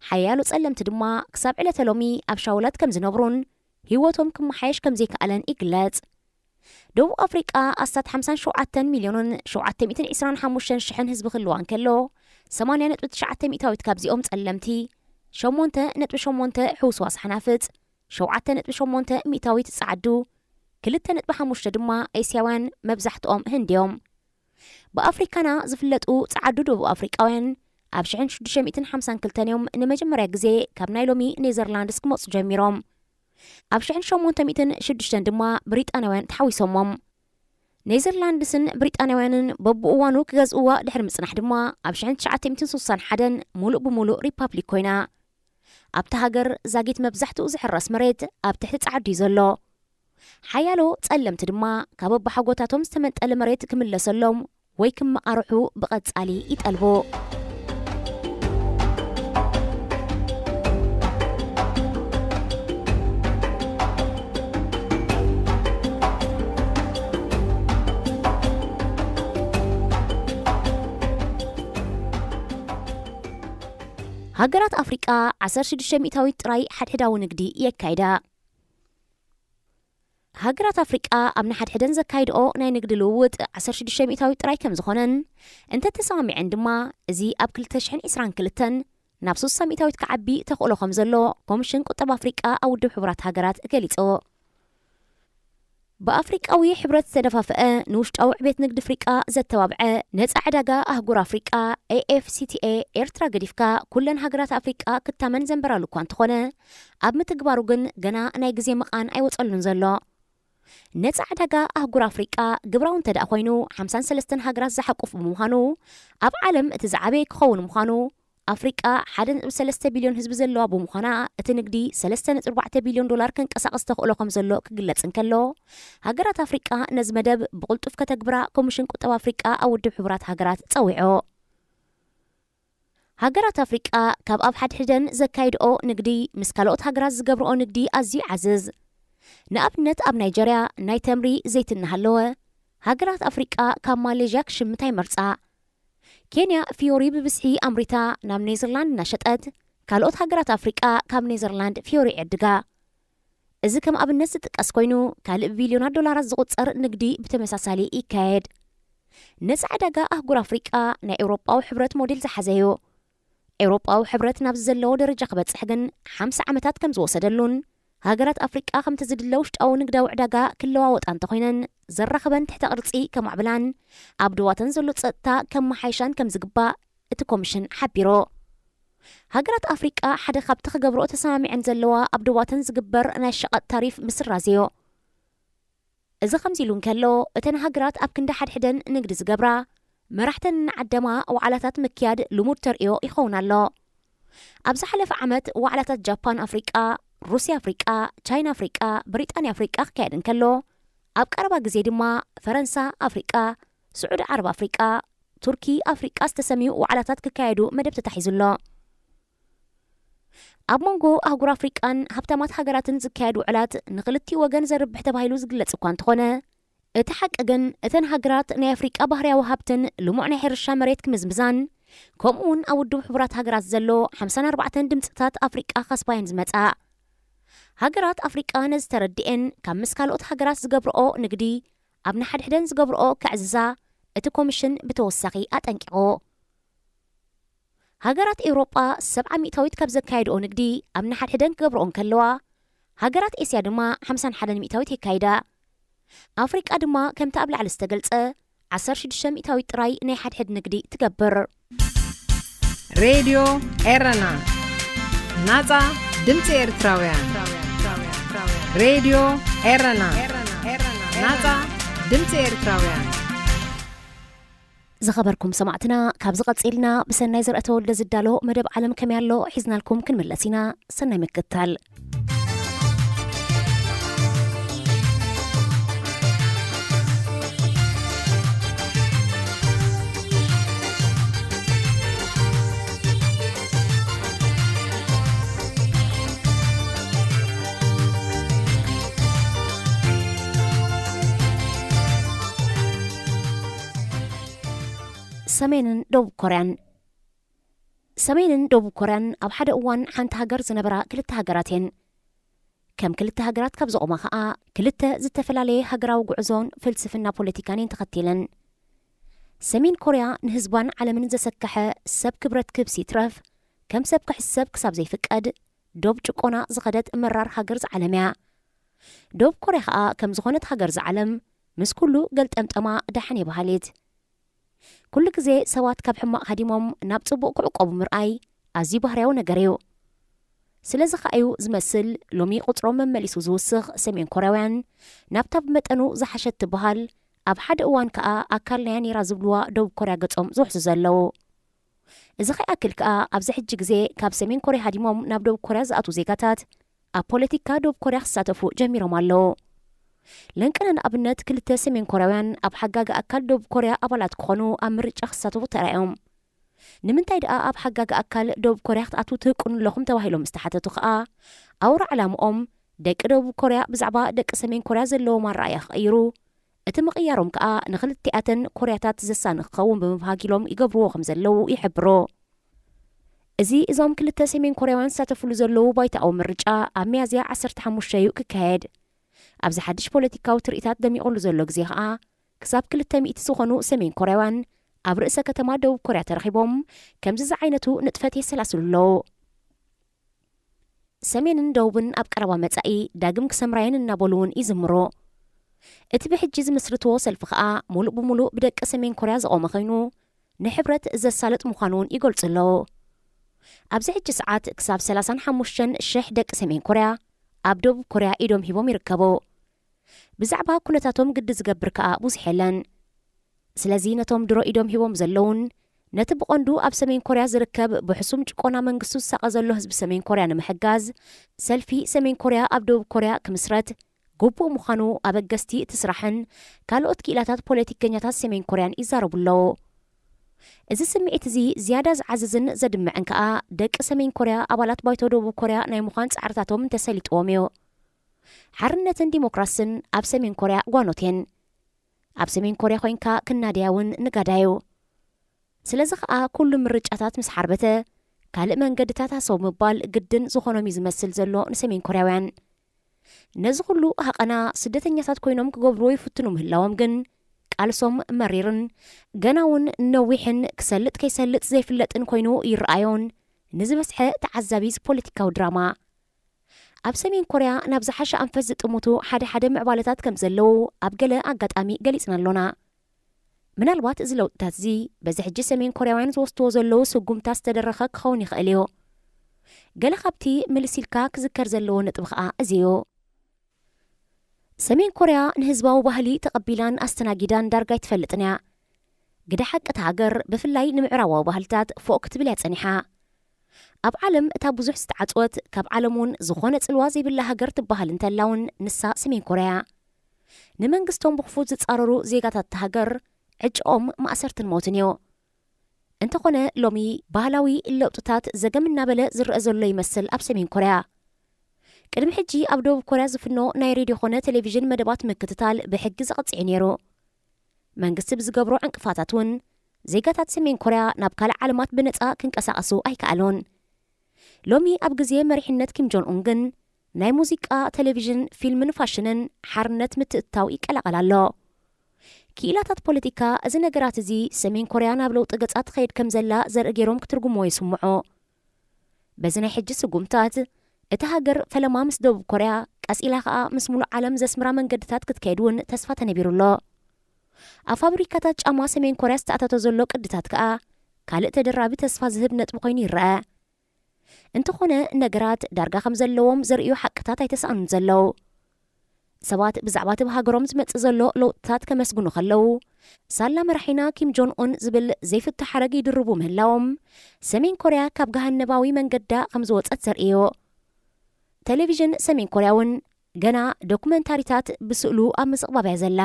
ሓያሎ ጸለምቲ ድማ ክሳብ ዕለተ ሎሚ ኣብ ሻውላት ከም ዝነብሩን ህይወቶም ክመሓየሽ ከም ዘይከኣለን ይግለጽ። ደቡብ ኣፍሪቃ ኣስታት ሓምሳን ሸውዓተን ሚልዮንን ሸውዓተ ሚእትን ዕስራን ሓሙሽተን ሽሕን ህዝቢ ክህልዋ እንከሎ፣ ሰማንያ ነጥቢ ትሽዓተ ሚእታዊት ካብዚኦም ጸለምቲ፣ ሸሞንተ ነጥቢ ሸሞንተ ሕውስዋስ ሓናፍጽ፣ ሸውዓተ ነጥቢ ሸሞንተ ሚእታዊት ጸዓዱ፣ ክልተ ነጥቢ ሓሙሽተ ድማ ኤስያውያን፣ መብዛሕትኦም ህንድ እዮም። ብኣፍሪካና ዝፍለጡ ጸዓዱ ደቡብ ኣፍሪቃውያን ኣብ ሽሕን ሽዱሽተ ሚእትን ሓምሳን ክልተን እዮም ንመጀመርያ ግዜ ካብ ናይ ሎሚ ኔዘርላንድስ ክመጹ ጀሚሮም። ኣብ ሽሕን ሸሞንተ ሚእትን ሽዱሽተን ድማ ብሪጣንያውያን ተሓዊሶሞም። ኔዘርላንድስን ብሪጣንያውያንን በብእዋኑ ክገዝእዋ ድሕሪ ምጽናሕ ድማ፣ ኣብ ሽሕን ትሽዓተ ሚእትን ስሳን ሓደን ሙሉእ ብሙሉእ ሪፓብሊክ ኮይና። ኣብታ ሃገር ዛጊት መብዛሕትኡ ዝሕረስ መሬት ኣብ ትሕቲ ጻዕዱ እዩ ዘሎ። ሓያሎ ጸለምቲ ድማ ካብ ኣባሓጎታቶም ዝተመንጠለ መሬት ክምለሰሎም ወይ ክመቓርሑ ብቐጻሊ ይጠልቡ። ሃገራት ኣፍሪቃ ዓሰርተ ሽዱሽተ ሚእታዊት ጥራይ ሓድሕዳዊ ንግዲ የካይዳ። ሃገራት ኣፍሪቃ ኣብ ንሓድሕደን ዘካይድኦ ናይ ንግዲ ልውውጥ ዓሰርተ ሽዱሽተ ሚእታዊት ጥራይ ከም ዝኾነን እንተተሰማሚዐን ድማ፣ እዚ ኣብ ክልተ ሽሕን ዕስራን ክልተን ናብ ስሳ ሚእታዊት ክዓቢ ተኽእሎ ከም ዘሎ ኮሚሽን ቁጠባ ኣፍሪቃ ኣብ ውድብ ሕቡራት ሃገራት ገሊጹ። ብኣፍሪቃዊ ሕብረት ዝተደፋፍአ ንውሽጣዊ ዕቤት ንግዲ ኣፍሪቃ ዘተባብዐ ነጻ ዕዳጋ ኣህጉር ኣፍሪቃ ኤ ኤፍ ሲ ቲ ኤ ኤርትራ ገዲፍካ ኩለን ሃገራት ኣፍሪቃ ክታመን ዘንበራሉ እኳ እንተኾነ፣ ኣብ ምትግባሩ ግን ገና ናይ ግዜ መቓን ኣይወጸሉን ዘሎ። ነጻ ዕዳጋ ኣህጉር ኣፍሪቃ ግብራዊ እንተ ደኣ ኮይኑ ሓምሳን ሰለስተን ሃገራት ዝሓቁፍ ብምዃኑ ኣብ ዓለም እቲ ዝዓበየ ክኸውን ምዃኑ ኣፍሪቃ ሓደ ነጥቢ ሰለስተ ቢልዮን ህዝቢ ዘለዋ ብምዃና፣ እቲ ንግዲ ሰለስተ ነጥቢ ኣርባዕተ ቢልዮን ዶላር ከንቀሳቕስ ተኽእሎ ከም ዘሎ ክግለጽ እንከሎ፣ ሃገራት ኣፍሪቃ ነዚ መደብ ብቕልጡፍ ከተግብራ ኮሚሽን ቁጠባ ኣፍሪቃ ኣብ ውድብ ሕቡራት ሃገራት ጸዊዑ። ሃገራት ኣፍሪቃ ካብ ኣብ ሓድሕደን ዘካይድኦ ንግዲ ምስ ካልኦት ሃገራት ዝገብርኦ ንግዲ ኣዝዩ ይዓዝዝ። ንኣብነት ኣብ ናይጀርያ ናይ ተምሪ ዘይቲ እናሃለወ፣ ሃገራት ኣፍሪቃ ካብ ማሌዥያ ክሽምታ ይመርጻ። ኬንያ ፍዮሪ ብብዝሒ ኣምሪታ ናብ ኔዘርላንድ እናሸጠት፣ ካልኦት ሃገራት ኣፍሪቃ ካብ ኔዘርላንድ ፍዮሪ ይዕድጋ። እዚ ከም ኣብነት ዝጥቀስ ኮይኑ፣ ካልእ ብቢልዮናት ዶላራት ዝቑጸር ንግዲ ብተመሳሳሊ ይካየድ። ነጻ ዕዳጋ ኣህጉር ኣፍሪቃ ናይ ኤውሮጳዊ ሕብረት ሞዴል ዝሓዘ እዩ። ኤውሮጳዊ ሕብረት ናብዚ ዘለዎ ደረጃ ክበጽሕ ግን ሓምሳ ዓመታት ከም ዝወሰደሉን፣ ሃገራት ኣፍሪቃ ከምቲ ዝድለ ውሽጣዊ ንግዳዊ ዕዳጋ ክለዋወጣ እንተኾይነን፣ ዘራኽበን ትሕተ ቅርጺ ከማዕብላን ኣብ ዶባተን ዘሎ ጸጥታ ከመሓይሻን ከም ዝግባእ እቲ ኮሚሽን ሓቢሩ። ሃገራት ኣፍሪቃ ሓደ ካብቲ ክገብርኦ ተሰማሚዐን ዘለዋ ኣብ ዶባተን ዝግበር ናይ ሸቐጥ ታሪፍ ምስራዝ እዩ። እዚ ከምዚ ኢሉ እንከሎ፣ እተን ሃገራት ኣብ ክንዲ ሓድሕደን ንግዲ ዝገብራ፣ መራሕተን እናዓደማ ዋዕላታት ምክያድ ልሙድ ተርእዮ ይኸውን ኣሎ። ኣብ ዝሓለፈ ዓመት ዋዕላታት ጃፓን ኣፍሪቃ፣ ሩስያ ኣፍሪቃ፣ ቻይና ኣፍሪቃ፣ ብሪጣንያ ኣፍሪቃ ክካየድ እንከሎ፣ ኣብ ቀረባ ግዜ ድማ ፈረንሳ ኣፍሪቃ፣ ስዑዲ ዓረብ ኣፍሪቃ፣ ቱርኪ ኣፍሪቃ ዝተሰምዩ ዋዕላታት ክካየዱ መደብ ተታሒዙ ኣሎ። ኣብ መንጎ ኣህጉር ኣፍሪቃን ሃብታማት ሃገራትን ዝካየድ ውዕላት ንኽልቲኡ ወገን ዘርብሕ ተባሂሉ ዝግለጽ እኳ እንተኾነ፣ እቲ ሓቂ ግን እተን ሃገራት ናይ ኣፍሪቃ ባህርያዊ ሃብትን ልሙዕ ናይ ሕርሻ መሬት ክምዝምዛን፣ ከምኡ እውን ኣብ ውድብ ሕቡራት ሃገራት ዘሎ ሓምሳን ኣርባዕተን ድምጽታት ኣፍሪቃ ከስባየን ዝመጻ። ሃገራት ኣፍሪቃ ነዚ ተረዲኤን ካብ ምስ ካልኦት ሃገራት ዝገብርኦ ንግዲ ኣብ ንሓድሕደን ዝገብርኦ ከዕዝዛ እቲ ኮሚሽን ብተወሳኺ ኣጠንቂቑ። ሃገራት ኤውሮጳ ሰብዓ ሚእታዊት ካብ ዘካየድኦ ንግዲ ኣብ ንሓድሕደን ክገብርኦ እንከለዋ፣ ሃገራት ኤስያ ድማ ሓምሳን ሓደን ሚእታዊት የካይዳ። ኣፍሪቃ ድማ ከምቲ ኣብ ላዕሊ ዝተገልጸ ዓሰርተ ሽዱሽተ ሚእታዊት ጥራይ ናይ ሓድሕድ ንግዲ ትገብር። ሬድዮ ኤረና፣ ናጻ ድምጺ ኤርትራውያን። ሬድዮ ኤረና፣ ናጻ ድምጺ ኤርትራውያን። ዝኸበርኩም ሰማዕትና፣ ካብዚ ቀጺልና ብሰናይ ዘርአተወልደ ዝዳሎ መደብ ዓለም ከመይ ኣሎ ሒዝናልኩም ክንምለስ ኢና። ሰናይ ምክትታል። ሰሜንን ደቡብ ኮርያን። ሰሜንን ደቡብ ኮርያን ኣብ ሓደ እዋን ሓንቲ ሃገር ዝነበራ ክልተ ሃገራት እየን። ከም ክልተ ሃገራት ካብ ዘቑማ ኸኣ፣ ክልተ ዝተፈላለየ ሃገራዊ ጉዕዞን ፍልስፍና ፖለቲካን እየን ተኸቲለን። ሰሜን ኮርያ ንህዝባን ዓለምን ዘሰከሐ ሰብ ክብረት ክብሲ ይትረፍ፣ ከም ሰብ ክሕሰብ ክሳብ ዘይፍቀድ፣ ዶብ ጭቆና ዝኸደት መራር ሃገር ዝዓለም እያ። ዶብ ኮርያ ኸኣ ከም ዝኾነት ሃገር ዝዓለም፣ ምስ ኩሉ ገልጠምጠማ ደሓን እየ በሃሊት። ኩሉ ግዜ ሰባት ካብ ሕማቕ ሃዲሞም ናብ ጽቡቕ ክዕቆቡ ምርኣይ ኣዝዩ ባህርያዊ ነገር እዩ። ስለዚ ኸኣ እዩ ዝመስል ሎሚ ቁጽሮም መመሊሱ ዝውስኽ ሰሜን ኮርያውያን ናብታ ብመጠኑ ዝሓሸት ትበሃል ኣብ ሓደ እዋን ከኣ ኣካል ናያ ነይራ ዝብልዋ ደቡብ ኮርያ ገጾም ዝውሕዙ ዘለዉ። እዚ ከይኣክል ከኣ ኣብዚ ሕጂ ግዜ ካብ ሰሜን ኮርያ ሃዲሞም ናብ ደቡብ ኮርያ ዝኣትዉ ዜጋታት ኣብ ፖለቲካ ደቡብ ኮርያ ክሳተፉ ጀሚሮም ኣለዉ። ለንቀነ ንኣብነት ክልተ ሰሜን ኮርያውያን ኣብ ሓጋጊ ኣካል ደቡብ ኮርያ ኣባላት ክኾኑ ኣብ ምርጫ ክሳተፉ ተራእዮም። ንምንታይ ደኣ ኣብ ሓጋጊ ኣካል ደቡብ ኮርያ ክትኣትዉ ትህቅኑ ኣለኹም ተባሂሎም ምስ ተሓተቱ ከኣ ኣውራ ዕላምኦም ደቂ ደቡብ ኮርያ ብዛዕባ ደቂ ሰሜን ኮርያ ዘለዎም ኣረኣእያ ክቕይሩ፣ እቲ ምቕያሮም ከኣ ንኽልቲኣተን ኮርያታት ዘሳኒ ክኸውን ብምብሃግ ኢሎም ይገብርዎ ከም ዘለዉ ይሕብሩ። እዚ እዞም ክልተ ሰሜን ኮርያውያን ዝሳተፍሉ ዘለዉ ባይታኣዊ ምርጫ ኣብ ሚያዝያ ዓሰርተ ሓሙሽተ እዩ ክካየድ። ኣብዚ ሓድሽ ፖለቲካዊ ትርኢታት ደሚቑሉ ዘሎ ግዜ ከኣ ክሳብ ክልተ ሚእቲ ዝኾኑ ሰሜን ኮርያውያን ኣብ ርእሰ ከተማ ደቡብ ኮርያ ተረኺቦም ከምዚ ዝዓይነቱ ንጥፈት የሰላስሉ ኣለዉ። ሰሜንን ደቡብን ኣብ ቀረባ መጻኢ ዳግም ክሰምራየን እናበሉ እውን ይዝምሩ። እቲ ብሕጂ ዝምስርትዎ ሰልፊ ከኣ ሙሉእ ብሙሉእ ብደቂ ሰሜን ኮርያ ዝቖመ ኮይኑ ንሕብረት ዘሳልጥ ምዃኑ እውን ይገልጹ ኣለዉ። ኣብዚ ሕጂ ሰዓት ክሳብ ሰላሳን ሓሙሽተን ሽሕ ደቂ ሰሜን ኮርያ ኣብ ደቡብ ኮርያ ኢዶም ሂቦም ይርከቡ። ብዛዕባ ኩነታቶም ግዲ ዝገብር ከኣ ብዙሕ የለን። ስለዚ ነቶም ድሮ ኢዶም ሂቦም ዘለዉን ነቲ ብቐንዱ ኣብ ሰሜን ኮርያ ዝርከብ ብሕሱም ጭቆና መንግስቱ ዝሳቐ ዘሎ ህዝቢ ሰሜን ኮርያ ንምሕጋዝ ሰልፊ ሰሜን ኮርያ ኣብ ደቡብ ኮርያ ክምስረት ግቡእ ምዃኑ ኣበገስቲ እቲ ስራሕን ካልኦት ክኢላታት ፖለቲከኛታት ሰሜን ኮርያን ይዛረቡ ኣለዉ። እዚ ስምዒት እዚ ዝያዳ ዝዓዝዝን ዘድምዕን ከኣ ደቂ ሰሜን ኮርያ ኣባላት ባይቶ ደቡብ ኮርያ ናይ ምዃን ጻዕርታቶም እንተሰሊጥዎም እዩ። ሓርነትን ዲሞክራስን ኣብ ሰሜን ኮርያ ጓኖት እየን። ኣብ ሰሜን ኮርያ ኮይንካ ክናደያ እውን ንጋዳዩ። ስለዚ ከኣ ኩሉ ምርጫታት ምስ ሓርበተ ካልእ መንገድታት ሃሰው ምባል ግድን ዝኾኖም እዩ ዝመስል ዘሎ ንሰሜን ኮርያውያን። ነዚ ኩሉ ሃቐና ስደተኛታት ኮይኖም ክገብርዎ ይፍትኑ ምህላዎም ግን ቃልሶም መሪርን ገና እውን ነዊሕን ክሰልጥ ከይሰልጥ ዘይፍለጥን ኮይኑ ይረኣዮን ንዝበዝሐ ተዓዛቢ እዚ ፖለቲካዊ ድራማ። ኣብ ሰሜን ኮርያ ናብ ዝሓሸ ኣንፈት ዝጥምቱ ሓደ ሓደ ምዕባለታት ከም ዘለዉ ኣብ ገለ ኣጋጣሚ ገሊጽና ኣሎና። ምናልባት እዚ ለውጥታት እዚ በዚ ሕጂ ሰሜን ኮርያውያን ዝወስድዎ ዘለዉ ስጉምታት ዝተደረኸ ክኸውን ይኽእል እዩ። ገለ ካብቲ ምልስ ኢልካ ክዝከር ዘለዎ ነጥቢ ኸኣ እዚ እዩ። ሰሜን ኮርያ ንህዝባዊ ባህሊ ተቐቢላን ኣስተናጊዳን ዳርጋ ኣይትፈልጥን እያ። ግደ ሓቂ እታ ሃገር ብፍላይ ንምዕራባዊ ባህልታት ፎእ ክትብል እያ ጸኒሓ። ኣብ ዓለም እታ ብዙሕ ዝተዓጽወት ካብ ዓለም እውን ዝኾነ ጽልዋ ዘይብላ ሃገር ትበሃል እንተላ እውን ንሳ ሰሜን ኮርያ እያ። ንመንግስቶም ብኽፉት ዝጻረሩ ዜጋታት እታ ሃገር ዕጭኦም ማእሰርትን ሞትን እዩ። እንተኾነ ሎሚ ባህላዊ ለውጥታት ዘገም እናበለ ዝረአ ዘሎ ይመስል ኣብ ሰሜን ኮርያ። ቅድሚ ሕጂ ኣብ ደቡብ ኮርያ ዝፍኖ ናይ ሬድዮ ኾነ ቴሌቪዥን መደባት ምክትታል ብሕጊ ዘቐጽዕ እዩ ነይሩ። መንግስቲ ብዝገብሮ ዕንቅፋታት እውን ዜጋታት ሰሜን ኮርያ ናብ ካልእ ዓለማት ብነጻ ክንቀሳቐሱ ኣይከኣሉን። ሎሚ ኣብ ግዜ መሪሕነት ኪም ጆን ኡን ግን ናይ ሙዚቃ፣ ቴሌቪዥን፣ ፊልምን ፋሽንን ሓርነት ምትእትታው ይቀላቐል ኣሎ። ክኢላታት ፖለቲካ እዚ ነገራት እዚ ሰሜን ኮርያ ናብ ለውጢ ገጻ ትኸይድ ከም ዘላ ዘርኢ ገይሮም ክትርጉምዎ ይስምዑ። በዚ ናይ ሕጂ ስጉምታት እታ ሃገር ፈለማ ምስ ደቡብ ኮርያ ቀስ ኢላ ኸኣ ምስ ሙሉእ ዓለም ዘስምራ መንገድታት ክትከይድ እውን ተስፋ ተነቢሩ ኣሎ። ኣብ ፋብሪካታት ጫማ ሰሜን ኮርያ ዝተኣታቶ ዘሎ ቅድታት ከኣ ካልእ ተደራቢ ተስፋ ዝህብ ነጥቢ ኮይኑ ይረኣ። እንተኾነ ነገራት ዳርጋ ከም ዘለዎም ዘርእዩ ሓቅታት ኣይተሳእኑን ዘለዉ። ሰባት ብዛዕባ እቲ ብሃገሮም ዝመጽእ ዘሎ ለውጥታት ከመስግኑ ከለዉ ሳላ መራሒና ኪም ጆን ኡን ዝብል ዘይፍቶ ሓረግ ይድርቡ ምህላዎም ሰሜን ኮርያ ካብ ገሃነባዊ መንገዳ ከም ዝወጸት ዘርእዮ። ቴሌቪዥን ሰሜን ኮርያ እውን ገና ዶኩመንታሪታት ብስእሉ ኣብ ምዝቕባብ እያ ዘላ።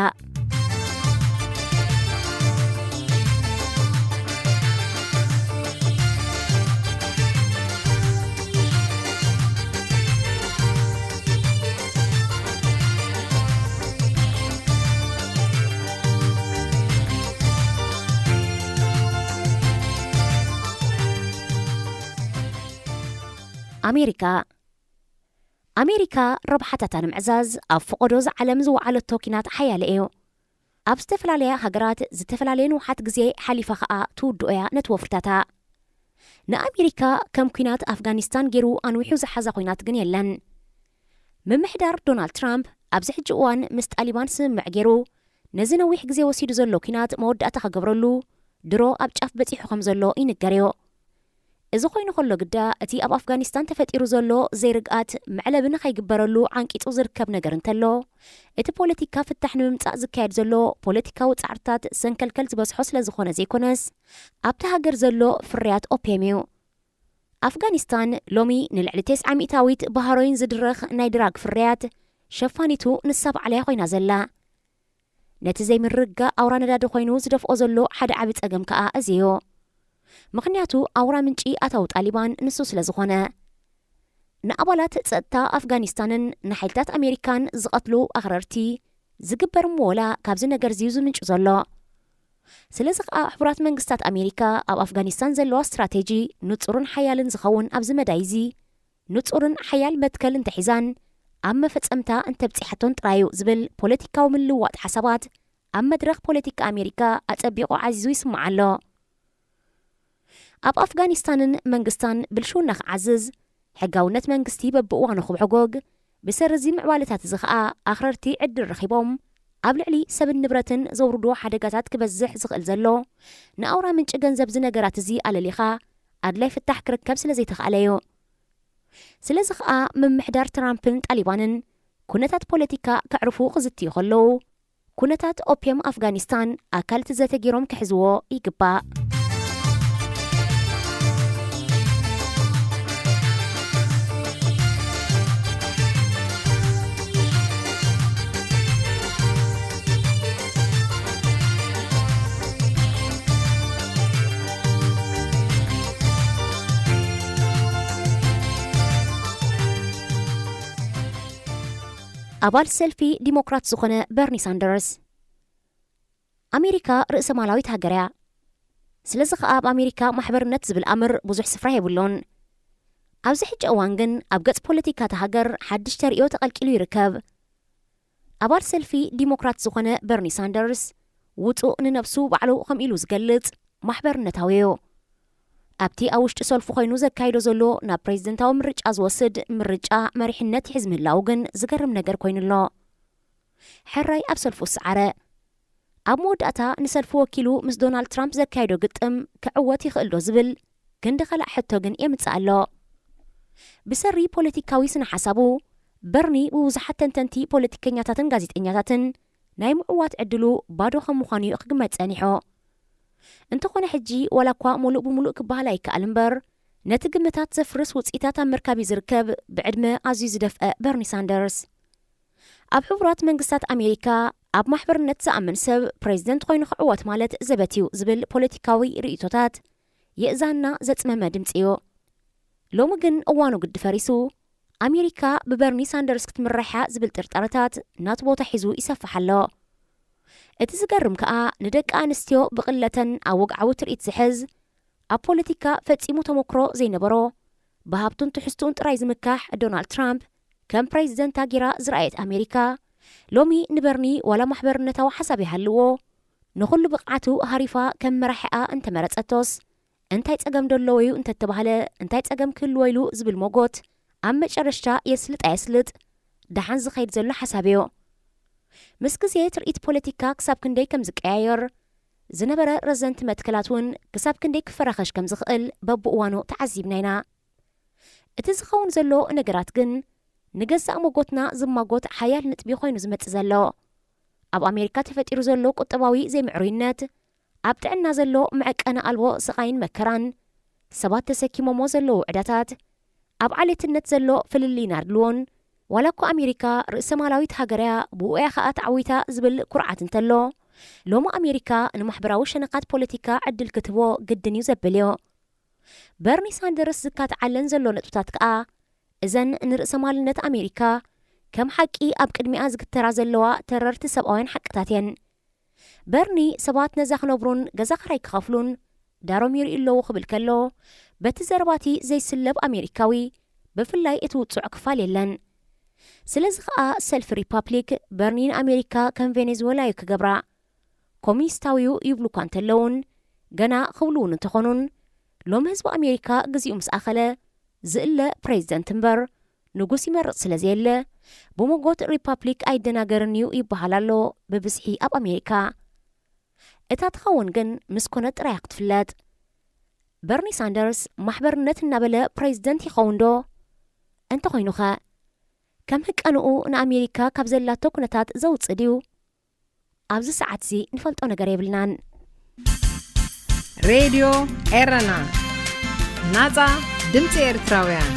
ኣሜሪካ ኣሜሪካ ረብሓታታ ንምዕዛዝ ኣብ ፈቐዶ እዛ ዓለም ዝወዓለቶ ኲናት ሓያለ እዩ። ኣብ ዝተፈላለያ ሃገራት ዝተፈላለየ ንውሓት ግዜ ሓሊፋ ኸኣ ትውድኦ እያ ነቲ ወፍርታታ። ንኣሜሪካ ከም ኲናት ኣፍጋኒስታን ገይሩ ኣንዊሑ ዝሓዛ ኲናት ግን የለን። ምምሕዳር ዶናልድ ትራምፕ ኣብዚ ሕጂ እዋን ምስ ጣሊባን ስምምዕ ገይሩ ነዚ ነዊሕ ግዜ ወሲዱ ዘሎ ኲናት መወዳእታ ክገብረሉ ድሮ ኣብ ጫፍ በጺሑ ከም ዘሎ ይንገር እዩ። እዚ ኮይኑ ከሎ ግዳ፣ እቲ ኣብ ኣፍጋኒስታን ተፈጢሩ ዘሎ ዘይርግኣት መዕለቢ ንኸይግበረሉ ዓንቂጹ ዝርከብ ነገር እንተሎ፣ እቲ ፖለቲካ ፍታሕ ንምምጻእ ዝካየድ ዘሎ ፖለቲካዊ ጻዕርታት ሰንከልከል ዝበዝሖ ስለ ዝኾነ ዘይኮነስ፣ ኣብቲ ሃገር ዘሎ ፍርያት ኦፕየም እዩ። ኣፍጋኒስታን ሎሚ ንልዕሊ ተስዓ ሚእታዊት ብሃሮይን ዝድረኽ ናይ ድራግ ፍርያት ሸፋኒቱ ንሳ ባዕላ ኮይና ዘላ። ነቲ ዘይምርግጋእ ኣውራ ነዳዲ ኮይኑ ዝደፍኦ ዘሎ ሓደ ዓቢ ጸገም ከኣ እዚ እዩ። ምኽንያቱ ኣውራ ምንጪ ኣታዊ ጣሊባን ንሱ ስለ ዝኾነ። ንኣባላት ጸጥታ ኣፍጋኒስታንን ንሓይልታት ኣሜሪካን ዝቐትሉ ኣኽረርቲ ዝግበር ምወላ ካብዚ ነገር እዚ እዩ ዝምንጩ ዘሎ። ስለዚ ከኣ ሕቡራት መንግስታት ኣሜሪካ ኣብ ኣፍጋኒስታን ዘለዋ ስትራቴጂ ንጹርን ሓያልን ዝኸውን ኣብዚ መዳይ እዚ፣ ንጹርን ሓያል መትከል እንተሒዛን፣ ኣብ መፈጸምታ እንተብጺሓቶን ጥራይ እዩ ዝብል ፖለቲካዊ ምልውዋጥ ሓሳባት ኣብ መድረኽ ፖለቲካ ኣሜሪካ ኣጸቢቑ ዓዚዙ ይስማዕ ኣሎ። ኣብ ኣፍጋኒስታንን መንግስታን ብልሽውና ክዓዝዝ፣ ሕጋውነት መንግስቲ በብእዋኑ ክብሕጎግ፣ ብሰሪ እዚ ምዕባለታት እዚ ኸኣ ኣኽረርቲ ዕድል ረኺቦም ኣብ ልዕሊ ሰብን ንብረትን ዘውርድዎ ሓደጋታት ክበዝሕ ዝኽእል ዘሎ ንኣውራ ምንጪ ገንዘብ እዚ ነገራት እዚ ኣለሊኻ ኣድላይ ፍታሕ ክርከብ ስለ ዘይተኻእለ እዩ። ስለዚ ኸኣ ምምሕዳር ትራምፕን ጣሊባንን ኩነታት ፖለቲካ ከዕርፉ ክዝትዩ ከለዉ፣ ኩነታት ኦፕየም ኣፍጋኒስታን ኣካል እቲ ዘተ ገይሮም ክሕዝዎ ይግባእ። ኣባል ሰልፊ ዲሞክራት ዝኾነ በርኒ ሳንደርስ፣ ኣሜሪካ ርእሰ ማላዊት ሃገር እያ። ስለዚ ከኣ ኣብ ኣሜሪካ ማሕበርነት ዝብል ኣምር ብዙሕ ስፍራ የብሉን። ኣብዚ ሕጂ እዋን ግን ኣብ ገጽ ፖለቲካ እታ ሃገር ሓድሽ ተርእዮ ተቐልቂሉ ይርከብ። ኣባል ሰልፊ ዲሞክራት ዝኾነ በርኒ ሳንደርስ፣ ውጹእ ንነብሱ ባዕሉ ከምኡ ኢሉ ዝገልጽ ማሕበርነታዊ እዩ። ኣብቲ ኣብ ውሽጢ ሰልፉ ኮይኑ ዘካይዶ ዘሎ ናብ ፕሬዝደንታዊ ምርጫ ዝወስድ ምርጫ መሪሕነት ይሕዝ ምህላዉ ግን ዝገርም ነገር ኮይኑ ኣሎ። ሕራይ ኣብ ሰልፉ ሰዓረ። ኣብ መወዳእታ ንሰልፉ ወኪሉ ምስ ዶናልድ ትራምፕ ዘካየዶ ግጥም ክዕወት ይኽእል ዶ ዝብል ክንዲ ኸላእ ሕቶ ግን የምጽእ ኣሎ። ብሰሪ ፖለቲካዊ ስነ ሓሳቡ፣ በርኒ ብብዙሓት ተንተንቲ ፖለቲከኛታትን ጋዜጠኛታትን ናይ ምዕዋት ዕድሉ ባዶ ከም ምዃኑ እዩ ክግመት ጸኒሑ። እንተኾነ ሕጂ ዋላ እኳ ሙሉእ ብሙሉእ ክበሃል ኣይከኣል እምበር፣ ነቲ ግምታት ዘፍርስ ውጽኢታት ኣብ ምርካብ እዩ ዝርከብ ብዕድመ ኣዝዩ ዝደፍአ በርኒ ሳንደርስ። ኣብ ሕቡራት መንግስታት ኣሜሪካ ኣብ ማሕበርነት ዝኣምን ሰብ ፕሬዝደንት ኮይኑ ክዕወት ማለት ዘበት እዩ ዝብል ፖለቲካዊ ርእይቶታት የእዛንና ዘጽመመ ድምጺ እዩ። ሎሚ ግን እዋኑ ግዲ ፈሪሱ፣ ኣሜሪካ ብበርኒ ሳንደርስ ክትምራሕ እያ ዝብል ጥርጣረታት ናቱ ቦታ ሒዙ ይሰፍሕ ኣሎ። እቲ ዝገርም ከኣ ንደቂ ኣንስትዮ ብቕለተን ኣብ ወግዓዊ ትርኢት ዝሕዝ፣ ኣብ ፖለቲካ ፈጺሙ ተመክሮ ዘይነበሮ፣ ብሃብቱን ትሕዝትኡን ጥራይ ዝምካሕ ዶናልድ ትራምፕ ከም ፕሬዝደንታ ጌራ ዝረኣየት ኣሜሪካ፣ ሎሚ ንበርኒ ዋላ ማሕበርነታዊ ሓሳብ ይሃልዎ፣ ንኹሉ ብቕዓቱ ሃሪፋ ከም መራሒኣ እንተመረጸቶስ፣ እንታይ ጸገም ዶ ኣለዎ እዩ እንተተባህለ፣ እንታይ ጸገም ክህልዎ ኢሉ ዝብል ሞጎት ኣብ መጨረሽታ የስልጥ ኣየስልጥ ደሓን ዝኸይድ ዘሎ ሓሳብ እዩ። ምስ ግዜ ትርኢት ፖለቲካ ክሳብ ክንደይ ከም ዝቀያየር፣ ዝነበረ ረዘንቲ መትከላት እውን ክሳብ ክንደይ ክፈራኸሽ ከም ዝኽእል በብእዋኑ ተዓዚብና ኢና። እቲ ዝኸውን ዘሎ ነገራት ግን ንገዛእ ሞጎትና ዝማጎት ሓያል ነጥቢ ኮይኑ ዝመጽእ ዘሎ። ኣብ ኣሜሪካ ተፈጢሩ ዘሎ ቁጠባዊ ዘይምዕሩይነት፣ ኣብ ጥዕና ዘሎ መዐቀኒ ኣልቦ ስቓይን መከራን፣ ሰባት ተሰኪሞሞ ዘለዉ ዕዳታት፣ ኣብ ዓሌትነት ዘሎ ፍልልይን ኣድልዎን፣ ዋላ እኳ ኣሜሪካ ርእሰ ማላዊት ሃገር እያ፣ ብኡ እያ ኸኣ ተዓዊታ ዝብል ኩርዓት እንተሎ፣ ሎሚ ኣሜሪካ ንማሕበራዊ ሸነኻት ፖለቲካ ዕድል ክትህቦ ግድን እዩ ዘብል እዩ። በርኒ ሳንደርስ ዝካትዓለን ዘሎ ነጥብታት ከኣ፣ እዘን ንርእሰ ማልነት ኣሜሪካ ከም ሓቂ ኣብ ቅድሚኣ ዝግተራ ዘለዋ ተረርቲ ሰብኣውያን ሓቅታት እየን። በርኒ ሰባት ነዛ ክነብሩን ገዛ ክራይ ክኸፍሉን ዳሮም ይርእዩ ኣለዉ ክብል ከሎ፣ በቲ ዘረባቲ ዘይስለብ ኣሜሪካዊ፣ ብፍላይ እቲ ውጹዕ ክፋል የለን። ስለዚ ኸኣ ሰልፊ ሪፓብሊክ በርኒ ንኣሜሪካ ከም ቬኔዙዌላ እዩ ክገብራ። ኮሚኒስታዊ እዩ ይብሉ እኳ እንተለዉን፣ ገና ክብሉ እውን እንተኾኑን፣ ሎሚ ህዝቢ ኣሜሪካ ግዚኡ ምስ ኣኸለ ዝእለ ፕሬዚደንት እምበር ንጉስ ይመርጽ ስለ ዘየለ፣ ብሞጎት ሪፓብሊክ ኣይደናገርን እዩ ይበሃል ኣሎ ብብዝሒ ኣብ ኣሜሪካ። እታ ትኸውን ግን ምስ ኮነት ጥራይ እያ ክትፍለጥ። በርኒ ሳንደርስ ማሕበርነት እናበለ ፕሬዚደንት ይኸውን ዶ? እንተኾይኑኸ፣ ከም ህቀንኡ ንኣሜሪካ ካብ ዘላቶ ኩነታት ዘውፅእ ድዩ? ኣብዚ ሰዓት እዚ ንፈልጦ ነገር የብልናን። ሬድዮ ኤረና፣ ናጻ ድምጺ ኤርትራውያን።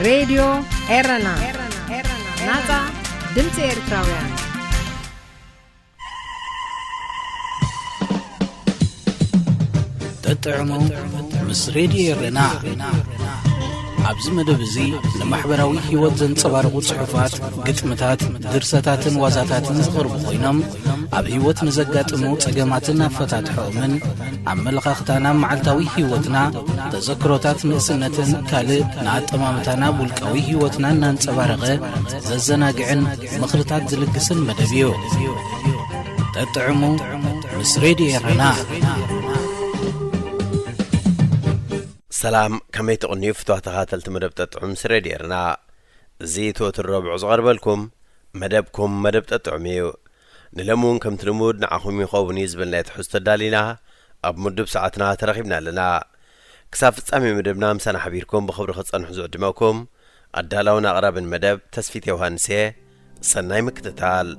ሬድዮ ኤረና፣ ናጻ ድምጺ ኤርትራውያን። ጠጥዕሙ ምስ ሬድዮ ኤረና። ኣብዚ መደብ እዚ ንማሕበራዊ ህይወት ዘንጸባርቑ ጽሑፋት፣ ግጥምታት፣ ድርሰታትን ዋዛታትን ዝቐርቡ ኮይኖም፣ ኣብ ህይወት ንዘጋጥሙ ጸገማትን ኣፈታትሖኦምን፣ ኣመለኻኽታና ኣብ መዓልታዊ ህይወትና፣ ተዘክሮታት ንእስነትን ካልእ ንኣጠማምታና ኣብ ውልቃዊ ህይወትና እናንጸባረቐ ዘዘናግዕን ምኽርታት ዝልግስን መደብ እዩ። ጠጥዕሙ ምስ ሬድዮ ኤረና። ሰላም፣ ከመይ ትቕንዩ ፍትዋ ተኻተልቲ መደብ ጠጥዑም ምስ ሬድዮ ኤረና? እዚ እቲ ወትሩ ረቡዕ ዝቐርበልኩም መደብኩም መደብ ጠጥዑም እዩ። ንሎሚ እውን ከምቲ ልሙድ ንዓኹም ይኸውን እዩ ዝበልናዮ ትሕዝቶ ኣዳሊና ኣብ ምዱብ ሰዓትና ተረኺብና ኣለና። ክሳብ ፍጻሜ መደብና ምሳና ሓቢርኩም ብኽብሪ ክትጸንሑ ዝዕድመኩም ኣዳላውን ኣቕራብን መደብ ተስፊት ዮሃንስ እየ። ሰናይ ምክትታል።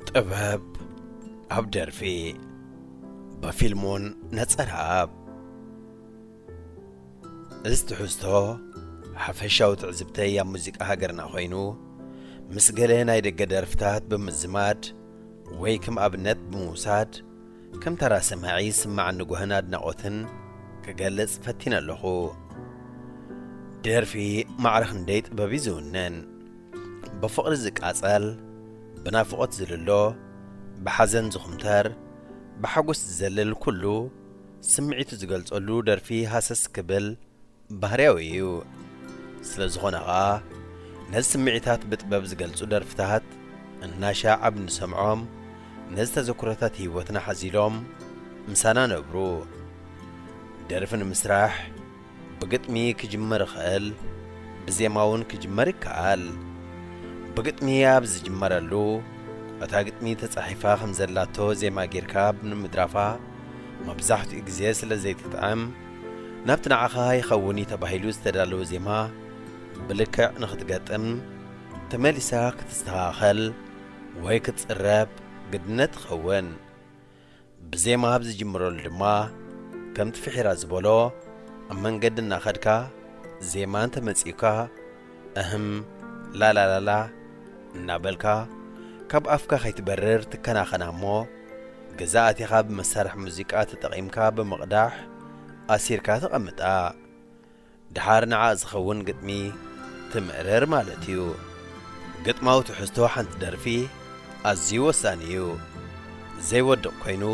ጥበብ ኣብ ደርፊ፣ ብፊልሞን ነጸረኣብ። እዚ ትሕዝቶ ሓፈሻዊ ትዕዝብተይ ኣብ ሙዚቃ ሃገርና ኮይኑ፣ ምስ ገለ ናይ ደገ ደርፍታት ብምዝማድ ወይ ከም ኣብነት ብምውሳድ፣ ከም ተራ ሰማዒ ዝስማዓኒ ጓህን ኣድናቖትን ክገልጽ ፈቲነ ኣለኹ። ደርፊ ማዕረ ክንደይ ጥበብ እዩ ዝውንን። ብፍቕሪ ዝቃጸል፣ ብናፍቖት ዝልሎ፣ ብሓዘን ዝኹምተር፣ ብሓጎስ ዝዘልል ኩሉ ስምዒቱ ዝገልጸሉ ደርፊ ሃሰስ ክብል ባህርያዊ እዩ። ስለ ዝኾነ ኸኣ ነዚ ስምዒታት ብጥበብ ዝገልጹ ደርፍታት እናሻዕ ኣብ እንሰምዖም ነዚ ተዘክሮታት ህይወትና ሓዚሎም ምሳና ነብሩ። ደርፊ ንምስራሕ ብግጥሚ ክጅመር ይኽእል፣ ብዜማ እውን ክጅመር ይከኣል። ብግጥሚ ኣብ ዝጅመረሉ፣ እታ ግጥሚ ተጻሒፋ ከም ዘላቶ ዜማ ጌርካ ብምድራፋ መብዛሕትኡ ግዜ ስለ ዘይትጥዕም፣ ናብቲ ንዓኻ ይኸውን እዩ ተባሂሉ ዝተዳለወ ዜማ ብልክዕ ንኽትገጥም፣ ተመሊሳ ክትስተኻኸል ወይ ክትጽረብ ግድነት ትኸውን። ብዜማ ኣብ ዝጅምረሉ ድማ፣ ከምቲ ፍሒራ ዝበሎ፣ ኣብ መንገዲ እናኸድካ ዜማ እንተመጺኡካ፣ እህም፣ ላላላላ እናበልካ፣ ካብ ኣፍካ ከይትበርር ትከናኸና እሞ፣ ገዛ ኣቲኻ ብመሳርሒ ሙዚቃ ተጠቒምካ ብምቕዳሕ ኣሲርካ ተቐምጣ። ደሓር ንዓ ዝኸውን ግጥሚ ትምእርር ማለት እዩ። ግጥማዊ ትሕዝቶ ሓንቲ ደርፊ ኣዝዩ ወሳኒ እዩ። ዘይወድቕ ኮይኑ፣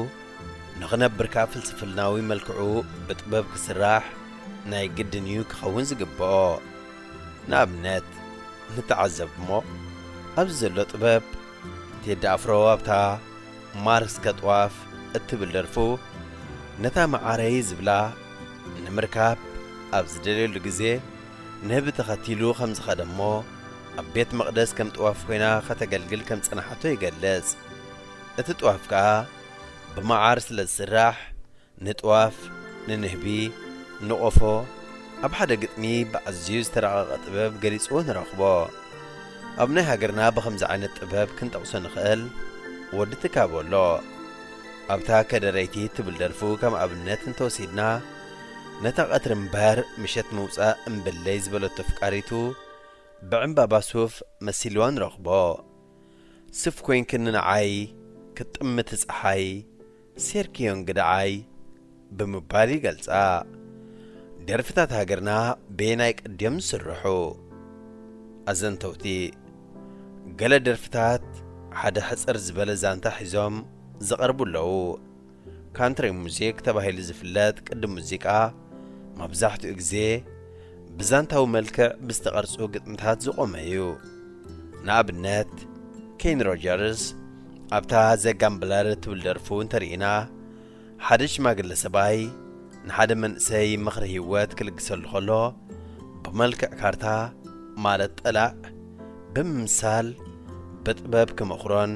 ንኽነብር ከኣ ፍልስፍናዊ መልክዑ ብጥበብ ክስራሕ ናይ ግድን እዩ ክኸውን ዝግብኦ። ንኣብነት፣ ንተዓዘብ እሞ፣ ኣብዚ ዘሎ ጥበብ፣ ቴዲ ኣፍሮ ኣብታ ማር እስከ ጥዋፍ እትብል ደርፉ፣ ነታ መዓረይ ዝብላ ንምርካብ ኣብ ዝደልየሉ ግዜ፣ ንህቢ ተኸቲሉ ከም ዝኸደ እሞ፣ ኣብ ቤት መቕደስ ከም ጥዋፍ ኮይና ከተገልግል ከም ዝጸንሓቶ ይገልጽ። እቲ ጥዋፍ ከኣ ብመዓር ስለ ዝስራሕ፣ ንጥዋፍ፣ ንንህቢ፣ ንቖፎ ኣብ ሓደ ግጥሚ ብኣዝዩ ዝተራቐቐ ጥበብ ገሊጽዎ ንረኽቦ። ኣብ ናይ ሃገርና ብኸምዚ ዓይነት ጥበብ ክንጠቕሶ ንኽእል ወዲ ትካቦ ኣሎ። ኣብታ ከደረይቲ ትብል ደርፉ ከም ኣብነት እንተወሲድና፣ ነታ ቀትሪ እምበር ምሸት ምውጻእ እምብለይ ዝበለቶ ኣፍቃሪቱ ብዕምባባ ሱፍ መሲልዋ ንረኽቦ። ስፍ ኮይንክኒ ንዓይ ክትጥምቲ ጸሓይ፣ ሴርክዮ እንግድዓይ ብምባል ይገልጻ። ደርፍታት ሃገርና በየናይ ቅዲ እዮም ዝስርሑ? ኣዘንተውቲ፣ ገለ ደርፍታት ሓደ ሕጽር ዝበለ ዛንታ ሒዞም ዝቐርቡ ኣለዉ። ካንትሪ ሙዚክ ተባሂሉ ዝፍለጥ ቅዲ ሙዚቃ መብዛሕትኡ ግዜ ብዛንታዊ መልክዕ ብዝተቐርጹ ግጥምታት ዝቖመ እዩ። ንኣብነት፣ ኬን ሮጀርስ ኣብታ ዘጋምብለር እትብል ደርፉ እንተርኢና፣ ሓደ ሽማግለ ሰብኣይ ንሓደ መንእሰይ ምኽሪ ህይወት ክልግሰሉ ከሎ፣ ብመልክዕ ካርታ ማለት ጠላዕ ብምምሳል ብጥበብ ክመኽሮን፣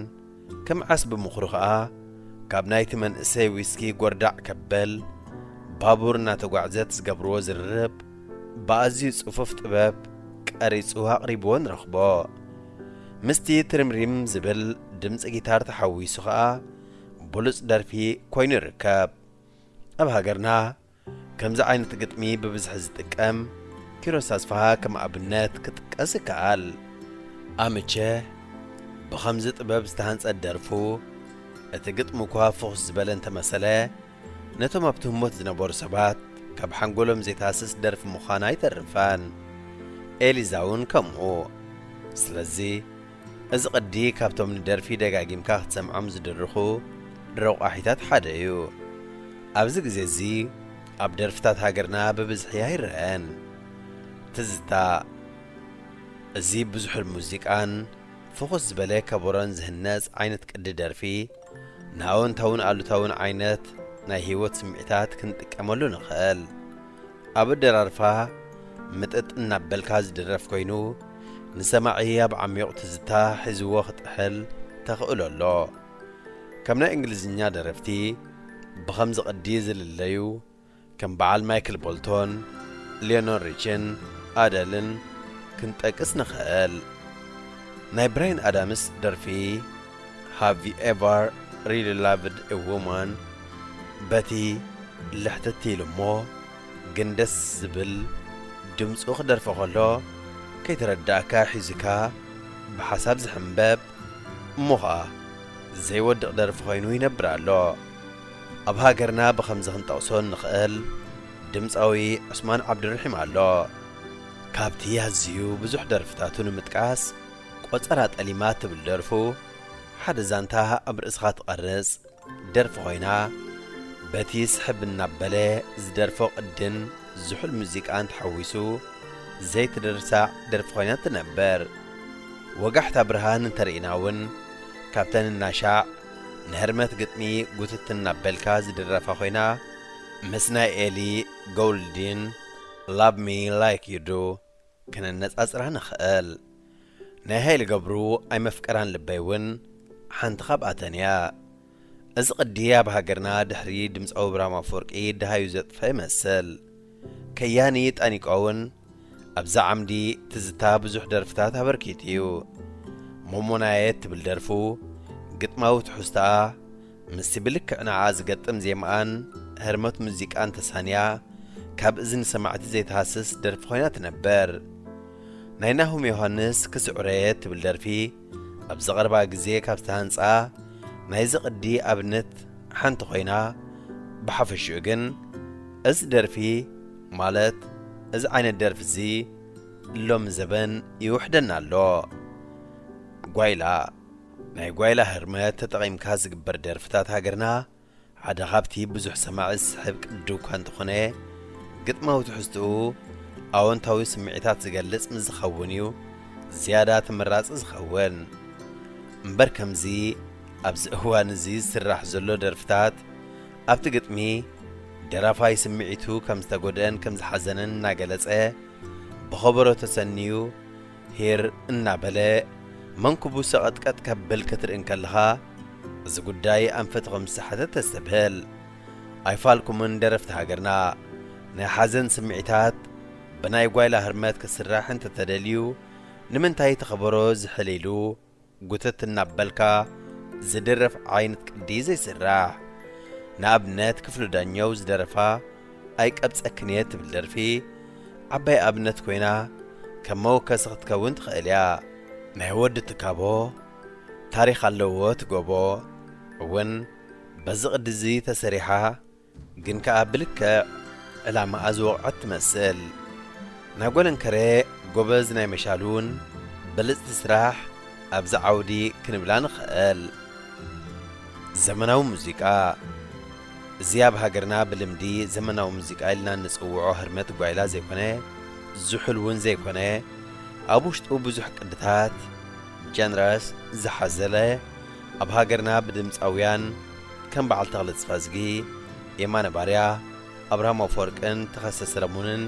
ከም ዓስ ብምኽሩ ኸኣ ካብ ናይቲ መንእሰይ ዊስኪ ጎርዳዕ ከበል፣ ባቡር እናተጓዕዘት ዝገብርዎ ዝርርብ ብኣዝዩ ጽፉፍ ጥበብ ቀሪጹ ኣቕሪብዎ ንረኽቦ። ምስቲ ትርምሪም ዝብል ድምጺ ጊታር ተሓዊሱ ኸኣ ብሉጽ ደርፊ ኮይኑ ይርከብ። ኣብ ሃገርና ከምዚ ዓይነት ግጥሚ ብብዝሒ ዝጥቀም ኪሮስ ኣስፍሃ ከም ኣብነት ክጥቀስ ይከኣል። ኣምቸ ብኸምዚ ጥበብ ዝተሃንጸት ደርፉ፣ እቲ ግጥሚ እኳ ፍኹስ ዝበለ እንተመሰለ፣ ነቶም ኣብቲ ህሞት ዝነበሩ ሰባት ካብ ሓንጎሎም ዘይትሃስስ ደርፊ ምዃና ኣይተርፋን። ኤሊዛ እውን ከምኡ። ስለዚ፣ እዚ ቅዲ ካብቶም ንደርፊ ደጋጊምካ ክትሰምዖም ዝድርኹ ረቋሒታት ሓደ እዩ። ኣብዚ ግዜ እዚ ኣብ ደርፍታት ሃገርና ብብዝሒ ኣይረኣን። ትዝታ፣ እዚ ብዝሑል ሙዚቃን ፍኹስ ዝበለ ከበሮን ዝህነጽ ዓይነት ቅዲ ደርፊ፣ ንኣወንታውን ኣሉታውን ዓይነት ናይ ህይወት ስምዒታት ክንጥቀመሉ ንኽእል። ኣብ ኣደራርፋ ምጥጥ እናበልካ ዝድረፍ ኮይኑ፣ ንሰማዒ ኣብ ዓሚቕ ትዝታ ሒዝዎ ክጥሕል ተኽእሎ ኣሎ። ከም ናይ እንግሊዝኛ ደረፍቲ ብኸምዚ ቅዲ ዝልለዩ፣ ከም በዓል ማይክል ቦልቶን፣ ሊዮነል ሪችን ኣደልን ክንጠቅስ ንኽእል። ናይ ብራያን ኣዳምስ ደርፊ Have You Ever Really Loved a Woman በቲ ልሕትት ኢሉ እሞ ግን ደስ ዝብል ድምፁ ክደርፎ ከሎ ከይተረዳእካ ሒዙካ ብሓሳብ ዝሕምበብ እሞ ኸኣ ዘይወድቕ ደርፊ ኮይኑ ይነብር ኣሎ። ኣብ ሃገርና ብኸምዚ ክንጠቕሶ እንኽእል ድምፃዊ ዑስማን ዓብዱርሒም ኣሎ። ካብቲ ኣዝዩ ብዙሕ ደርፍታቱ ንምጥቃስ፣ ቆጸራ ጠሊማ እትብል ደርፉ፣ ሓደ ዛንታ ኣብ ርእስኻ ትቐርጽ ደርፊ ኮይና፣ በቲ ስሕብ እናበለ ዝደርፎ ቅድን ዝሑል ሙዚቃን ተሓዊሱ ዘይትድርሳዕ ደርፊ ኮይና ትነብር። ወጋሕታ ብርሃን እንተርኢና እውን፣ ካብተን እናሻዕ ንህርመት ግጥሚ ጉትት እናበልካ ዝድረፋ ኮይና፣ ምስ ናይ ኤሊ ጎልዲን Love Me Like You Do ክነነጻጽራ ንኽእል። ናይ ሃይለ ገብሩ ኣይመፍቀራን ልበይ እውን ሓንቲ ካብኣተን እያ። እዚ ቅዲ ኣብ ሃገርና ድሕሪ ድምጻዊ ብራማ ኣፈወርቂ ደሃዩ ዘጥፈ ይመስል። ከያኒ ጣኒቆ እውን ኣብዛ ዓምዲ ትዝታ ብዙሕ ደርፍታት ኣበርኪቱ እዩ። ሞሞናየ እትብል ደርፉ፣ ግጥማዊ ትሕዝቶኣ ምስቲ ብልክዕ ንዓኣ ዝገጥም ዜማኣን ህርመት ሙዚቃን ተሳንያ፣ ካብ እዝኒ ሰማዕቲ ዘይትሃስስ ደርፊ ኮይና ትነብር። ናይ ናሆም ዮሃንስ ክስዕሮየ እትብል ደርፊ፣ ኣብዚ ቀረባ ግዜ ካብ ዝተሃንጻ ናይዚ ቅዲ ኣብነት ሓንቲ ኮይና፣ ብሓፈሽኡ ግን እዚ ደርፊ፣ ማለት እዚ ዓይነት ደርፊ እዚ ሎሚ ዘበን ይውሕደና ኣሎ። ጓይላ፣ ናይ ጓይላ ህርመት ተጠቒምካ ዝግበር ደርፍታት ሃገርና ሓደ ካብቲ ብዙሕ ሰማዒ ዝስሕብ ቅዲ እኳ እንተኾነ፣ ግጥማዊ ትሕዝትኡ ኣወንታዊ ስምዒታት ዝገልጽ ምስ ዝኸውን እዩ ዝያዳ ተመራጺ ዝኸውን። እምበር ከምዚ ኣብዚ እዋን እዚ ዝስራሕ ዘሎ ደርፍታት፣ ኣብቲ ግጥሚ ደራፋይ ስምዒቱ ከም ዝተጎድአን ከም ዝሓዘነን እናገለጸ፣ ብኸበሮ ተሰንዩ ሂር እናበለ መንኩቡ ሰቐጥቀጥ ከብል ክትርኢ እንከለኻ፣ እዚ ጉዳይ ኣንፈቱ ከም ዝሰሓተ ተስተብህል። ኣይፋልኩምን ደረፍቲ ሃገርና፣ ናይ ሓዘን ስምዒታት ብናይ ጓይላ ህርመት ክስራሕ እንተተደልዩ፣ ንምንታይ እቲ ከበሮ ዝሕል ኢሉ ጉትት እናበልካ ዝድረፍ ዓይነት ቅዲ ዘይስራሕ? ንኣብነት ክፍሉ ዳኘው ዝደረፋ ኣይቀብጸክን እየ ትብል ደርፊ ዓባይ ኣብነት ኮይና ከም መወከሲ ክትከውን ትኽእል እያ። ናይ ወዲ ትካቦ ታሪኽ ኣለዎ ትጎቦ እውን በዚ ቅዲ እዚ ተሰሪሓ፣ ግን ከኣ ብልክዕ ዕላማኣ ዝወቕዐት ትመስል። ናይ ጓለንከሬ ጎበዝ ናይ መሻሉን በለጽቲ ስራሕ ኣብዚ ዓውዲ ክንብላ ንኽእል። ዘመናዊ ሙዚቃ። እዚ ኣብ ሃገርና ብልምዲ ዘመናዊ ሙዚቃ ኢልና እንጽውዖ ህርመት ጓይላ ዘይኮነ፣ ዝሑል እውን ዘይኮነ፣ ኣብ ውሽጡ ብዙሕ ቅድታት፣ ጀነርስ፣ ዝሓዘለ፣ ኣብ ሃገርና ብድምጻውያን ከም በዓል ተኽለ ጽፋዝጊ፣ የማነ ባርያ፣ ኣብርሃም ኣፈወርቅን ተኸስተ ሰለሙንን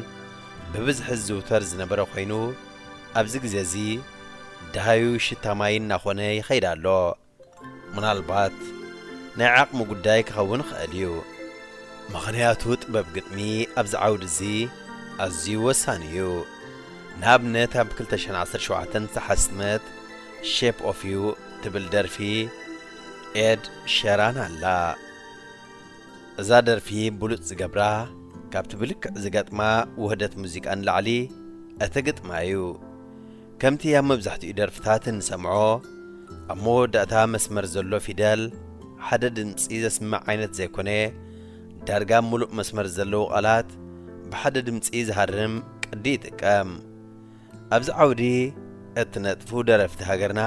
ብብዝሒ ዝዝውተር ዝነበረ ኮይኑ፣ ኣብዚ ግዜ እዚ ደሃዩ ሽታ ማይ እናኾነ ይኸይድ ኣሎ። ምናልባት ናይ ዓቕሚ ጉዳይ ክኸውን ይኽእል እዩ። ምኽንያቱ ጥበብ ግጥሚ ኣብዚ ዓውዲ እዚ ኣዝዩ ወሳኒ እዩ። ንኣብነት ኣብ ክልተ ሽሕን ዓሰርተ ሸውዓተን ዝተሓስመት ሼፕ ኦፍ ዩ ትብል ደርፊ ኤድ ሸራን ኣላ። እዛ ደርፊ ብሉጽ ዝገብራ ካብቲ ብልክዕ ዝገጥማ ውህደት ሙዚቃ ንላዕሊ እቲ ግጥማ እዩ። ከምቲ ኣብ መብዛሕትኡ ደርፍታት እንሰምዖ፣ ኣብ መወዳእታ መስመር ዘሎ ፊደል ሓደ ድምጺ ዘስምዕ ዓይነት ዘይኮነ፣ ዳርጋ ምሉእ መስመር ዘለዉ ቃላት ብሓደ ድምጺ ዝሃርም ቅዲ ይጥቀም። ኣብዚ ዓውዲ እትነጥፉ ደረፍቲ ሃገርና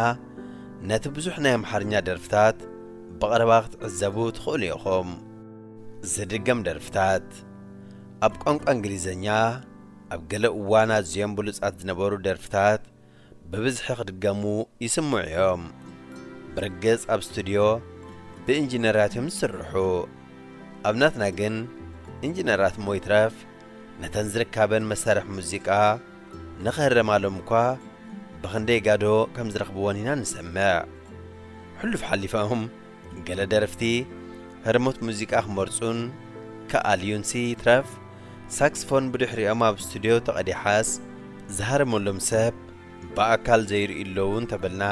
ነቲ ብዙሕ ናይ ኣምሓርኛ ደርፍታት ብቐረባ ክትዕዘቡ ትኽእሉ ኢኹም። ዝድገም ደርፍታት። ኣብ ቋንቋ እንግሊዝኛ ኣብ ገለ እዋን ኣዝዮም ብሉጻት ዝነበሩ ደርፍታት ብብዝሒ ክድገሙ ይስምዑ እዮም። ብርግጽ ኣብ ስቱድዮ ብኢንጂነራት እዮም ዝስርሑ። ኣብ ናትና ግን ኢንጂነራት እሞ ይትረፍ ነተን ዝርካበን መሳርሒ ሙዚቃ ንኽህረማሎም እኳ ብኽንደይ ጋዶ ከም ዝረኽብወን ኢና ንሰምዕ። ሕሉፍ ሓሊፎም ገለ ደረፍቲ ህርሞት ሙዚቃ ክመርጹን ክኣልዩንሲ ይትረፍ ሳክስፎን ብድሕሪኦም ኣብ ስቱድዮ ተቐዲሓስ ዝሃረመሎም ሰብ ብኣካል ዘይርእዩ ኣለዉ እንተበልና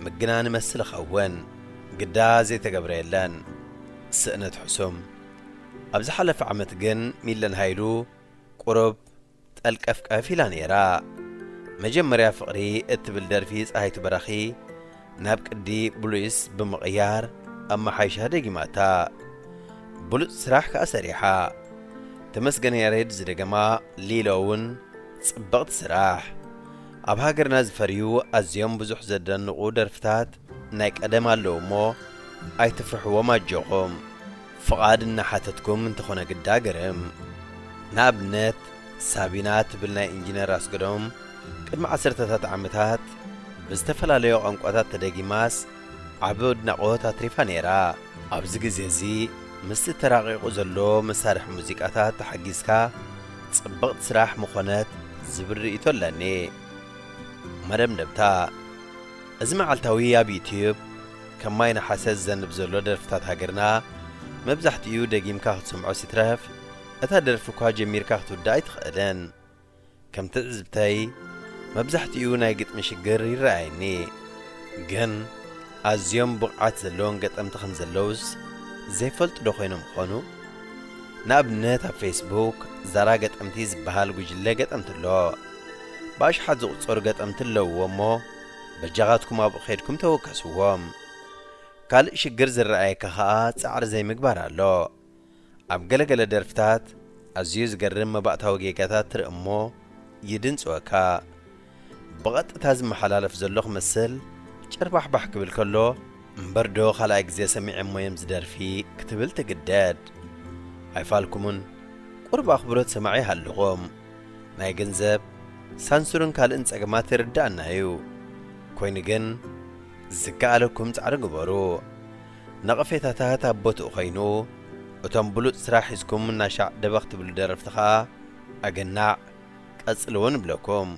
ምግና ንመስል እኸውን። ግዳ ዘይተገብረ የለን። ስእነት ሕሱም። ኣብ ዝሓለፈ ዓመት ግን ሚለን ሃይሉ ቁሩብ ጠልቀፍቀፍ ኢላ ነይራ። መጀመርያ ፍቕሪ እትብል ደርፊ ጸሃይቱ በራኺ ናብ ቅዲ ብሉይስ ብምቕያር ኣመሓይሻ ደጊማታ። ብሉጽ ስራሕ ከኣ ሰሪሓ። ተመስገን ያሬድ ዝደገማ ሊሎ እውን ጽብቕቲ ስራሕ። ኣብ ሃገርና ዝፈርዩ ኣዝዮም ብዙሕ ዘደንቑ ደርፍታት ናይ ቀደም ኣለዉ እሞ ኣይትፍርሕዎም ኣጆኹም። ፍቓድ እናሓተትኩም እንተኾነ ግዳ ግርም። ንኣብነት ሳቢና ትብል ናይ ኢንጂነር ኣስገዶም ቅድሚ ዓሰርተታት ዓመታት ብዝተፈላለዩ ቋንቋታት ተደጊማስ ዓቢ ኣድናቖት ኣትሪፋ ነይራ። ኣብዚ ግዜ እዚ ምስቲ ተራቒቑ ዘሎ መሳርሒ ሙዚቃታት ተሓጊዝካ ጽብቕቲ ስራሕ ምኾነት ዝብል ርእይቶ ኣለኒ። መደምደምታ። እዚ መዓልታዊ ኣብ ዩትዩብ ከም ማይ ነሓሰ ዝዘንብ ዘሎ ደርፍታት ሃገርና መብዛሕትኡ ደጊምካ ክትሰምዖ ሲትረፍ እታ ደርፊ እኳ ጀሚርካ ክትውዳእ ኣይትኽእልን። ከም ትዕዝብተይ መብዛሕትኡ ናይ ግጥሚ ሽግር ይረኣየኒ። ግን ኣዝዮም ብቕዓት ዘለዎም ገጠምቲ ከም ዘለውስ ዘይፈልጡ ዶ ኮይኖም ኾኑ? ንኣብነት ኣብ ፌስቡክ ዛራ ገጠምቲ ዝበሃል ጉጅለ ገጠምቲ ኣሎ። ብኣሽሓት ዝቑጸሩ ገጠምቲ ኣለውዎ እሞ በጃኻትኩም ኣብኡ ኸይድኩም ተወከስዎም። ካልእ ሽግር ዝረኣየካ ኸኣ ጻዕሪ ዘይምግባር ኣሎ። ኣብ ገለገለ ደርፍታት ኣዝዩ ዝገርም መባእታዊ ጌጋታት ትርኢ እሞ ይድንጽወካ። ብቐጥታ ዝመሓላለፍ ዘሎ ክመስል ጭርባሕባሕ ክብል ከሎ እምበር ዶ ካልኣይ ግዜ ሰሚዐ እሞ እዮም ዝደርፊ ክትብል ትግደድ። ኣይፋልኩምን ቁሩብ ኣኽብሮት ሰማዒ ይሃልኹም። ናይ ገንዘብ ሳንሱርን ካልእን ጸገማት ይርድኣና እዩ። ኮይኑ ግን ዝከኣለኩም ጻዕሪ ግበሩ። ነቐፌታታት ኣብ ቦትኡ ኮይኑ እቶም ብሉጽ ስራሕ ሒዝኩም እናሻዕ ደበኽ ትብሉ ደረፍቲ ኸኣ ኣገናዕ ቀጽልዎ ንብለኩም።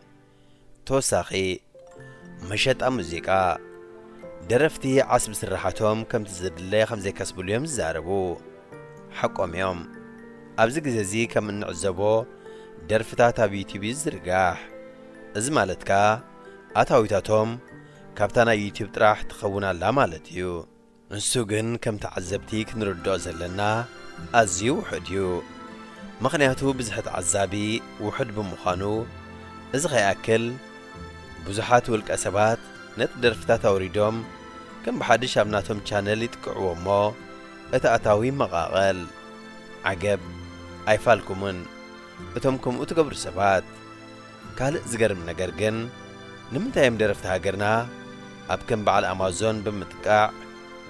ተወሳኺ መሸጣ ሙዚቃ። ደረፍቲ ዓስቢ ስርሓቶም ከምቲ ዝድለ ከም ዘይከስብሉ እዮም ዝዛረቡ። ሓቆም እዮም። ኣብዚ ግዜ እዚ ከም እንዕዘቦ ደርፍታት ኣብ ዩትዩብ እዩ ዝዝርጋሕ። እዚ ማለት ከኣ ኣታዊታቶም ካብታ ናይ ዩትዩብ ጥራሕ ትኸውን ኣላ ማለት እዩ። ንሱ ግን ከም ተዓዘብቲ ክንርድኦ ዘለና ኣዝዩ ውሑድ እዩ። ምኽንያቱ ብዝሒ ተዓዛቢ ውሑድ ብምዃኑ፣ እዚ ከይኣክል ብዙሓት ውልቀ ሰባት ነቲ ደርፍታት ኣውሪዶም ከም ብሓድሽ ኣብ ናቶም ቻነል ይጥቅዕዎ እሞ እቲ ኣታዊ ይመቓቐል። ዓገብ ኣይፋልኩምን እቶም ከምኡ ትገብሩ ሰባት። ካልእ ዝገርም ነገር ግን ንምንታይ እዮም ደረፍቲ ሃገርና ኣብ ከም በዓል ኣማዞን ብምጥቃዕ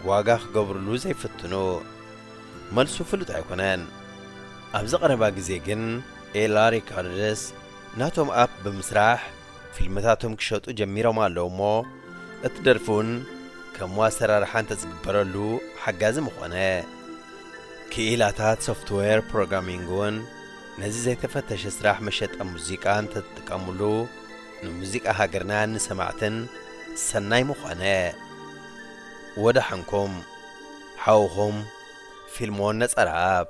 ዋጋ ክገብርሉ ዘይፍትኑ? መልሱ ፍሉጥ ኣይኮነን። ኣብዚ ቀረባ ግዜ ግን ኤላ ሪካርድስ ናቶም ኣፕ ብምስራሕ ፊልምታቶም ክሸጡ ጀሚሮም ኣለዉ እሞ እቲ ደርፊ እውን ከም ኣሰራርሓ እንተዝግበረሉ ሓጋዚ ምኾነ። ክኢላታት ሶፍትዌር ፕሮግራሚንግ እውን ነዚ ዘይተፈተሸ ስራሕ መሸጣ ሙዚቃ እንተትጥቀምሉ ንሙዚቃ ሃገርና ንሰማዕትን ሰናይ ምኾነ። ወደሓንኩም፣ ሓውኹም ፊልሞን ነጸረኣብ።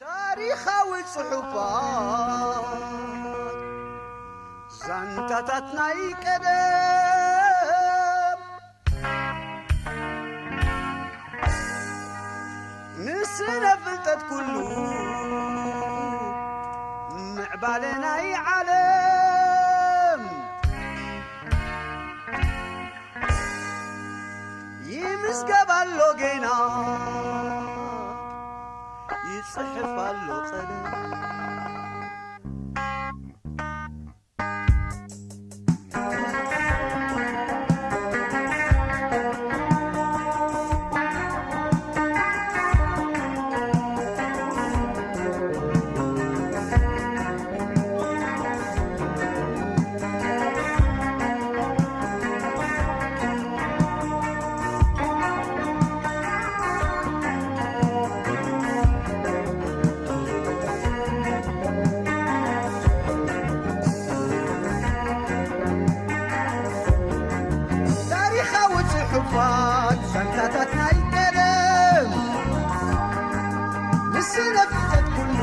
ታሪኻዊ ጽሑፋት ዛንታታት ናይ ቀደም ንስነ ፍልጠት ኩሉ ምዕባለ ናይ ዓለም ይምዝገብ ኣሎ ጌና ይጽሕፍ ኣሎ ቀለም። ታሪኻዊ ጽሑፋት ዛንታታት ናይ ቀደም ንስነ ፍልጠት ኩሉ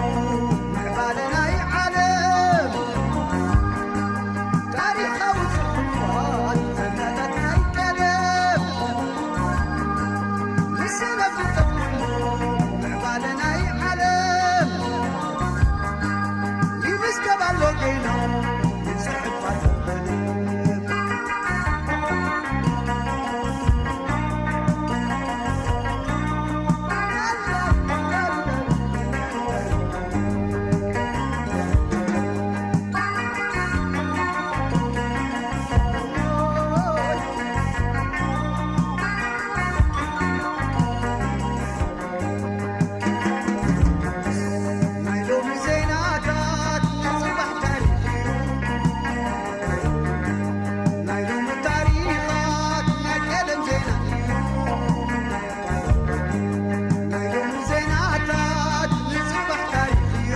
ምዕባለ ናይ ዓለም። ታሪኻዊ ጽሑፋት ዛንታታት ናይ ቀደም ንስነ ፍልጠት ኩሉ ምዕባለ ናይ ዓለም። ይምዝገብ ኣሎ ጌና ይጽሕፍ ኣሎ ቀለም። ናይ ሎሚ ዜናታት ናይ ጽባሕ ታሪኽ እዩ። ናይ ሎሚ ታሪኻት ናይ ቀደም ዜና እዩ። ናይ ሎሚ ዜናታት ናይ ጽባሕ ታሪኽ እዩ።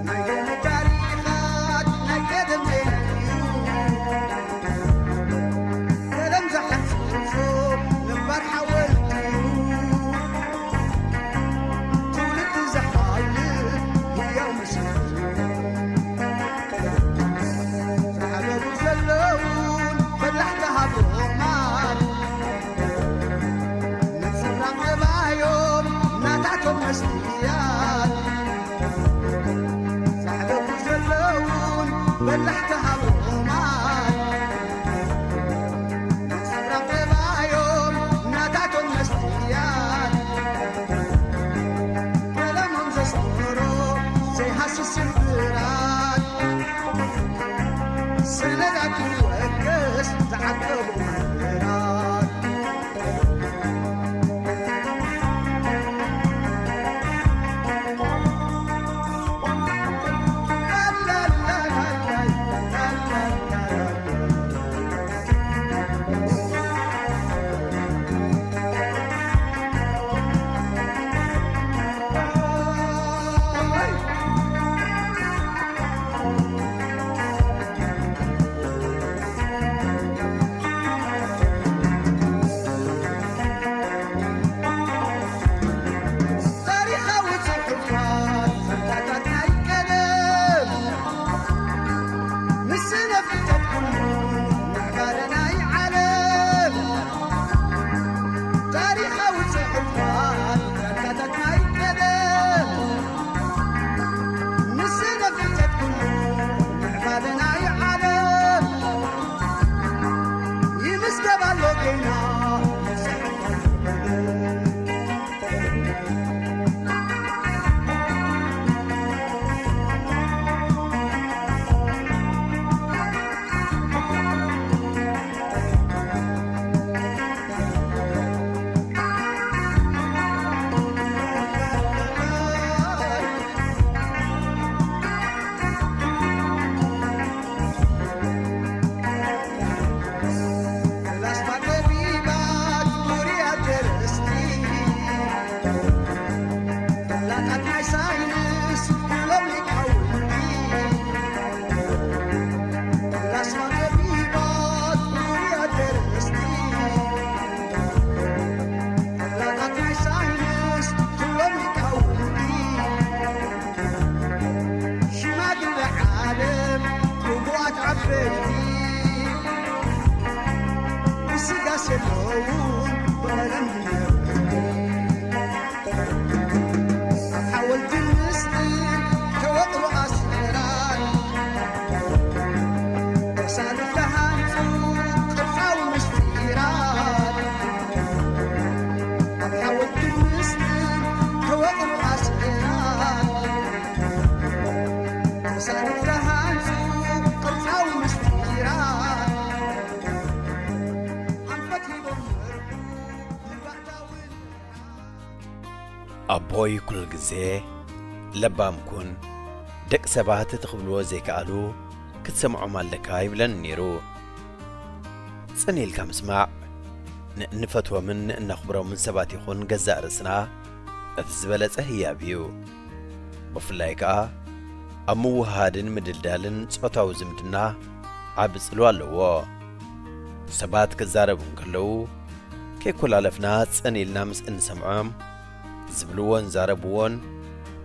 ናይ ሎሚ ታሪኻት ናይ ቀደም ዜና እዩ። ቀለም ዝሓጽብ ነባር ሓወልቲ እዩ። ትውልዲ ዘሓልፍ ህያው ምስክር እዩ። ዝዓለቡ ዘለውን በላሕቲ ሃብሮማት ንጽላም ጠባዮም ናታቶም መስትያት። ዛዕለቡ ዘለውን በላሕቲ ሃብሮማት ንጽላም ጠባዮም ናታቶም መስትያት። ቀለሞም ዘስመሮ ዘይሃስስ ስምብራት ሰነዳት ይወቅስ ዝዓቀቡ መምህራት። ሳኒ ዝሃንጹ ቅርጻዊ ምስጢራት ኣንፈት ሂቦም ምርኩ ንባዕዳዊ ኣቦይ ኩሉ ግዜ ለባም ኩን፣ ደቂ ሰባት እቲ ክብልዎ ዘይከኣሉ ክትሰምዖም ኣለካ ይብለኒ ነይሩ። ጽን ኢልካ ምስማዕ ንእንፈትዎምን ንእነኽብሮምን ሰባት ይኹን ገዛእ ርእስና እቲ ዝበለጸ ህያብ እዩ። ብፍላይ ከኣ ኣብ ምውህሃድን ምድልዳልን ጾታዊ ዝምድና ዓቢ ጽልዋ ኣለዎ። ሰባት ክዛረቡ እንከለዉ ከይኮላለፍና ጽን ኢልና ምስ እንሰምዖም ዝብልዎን ዛረብዎን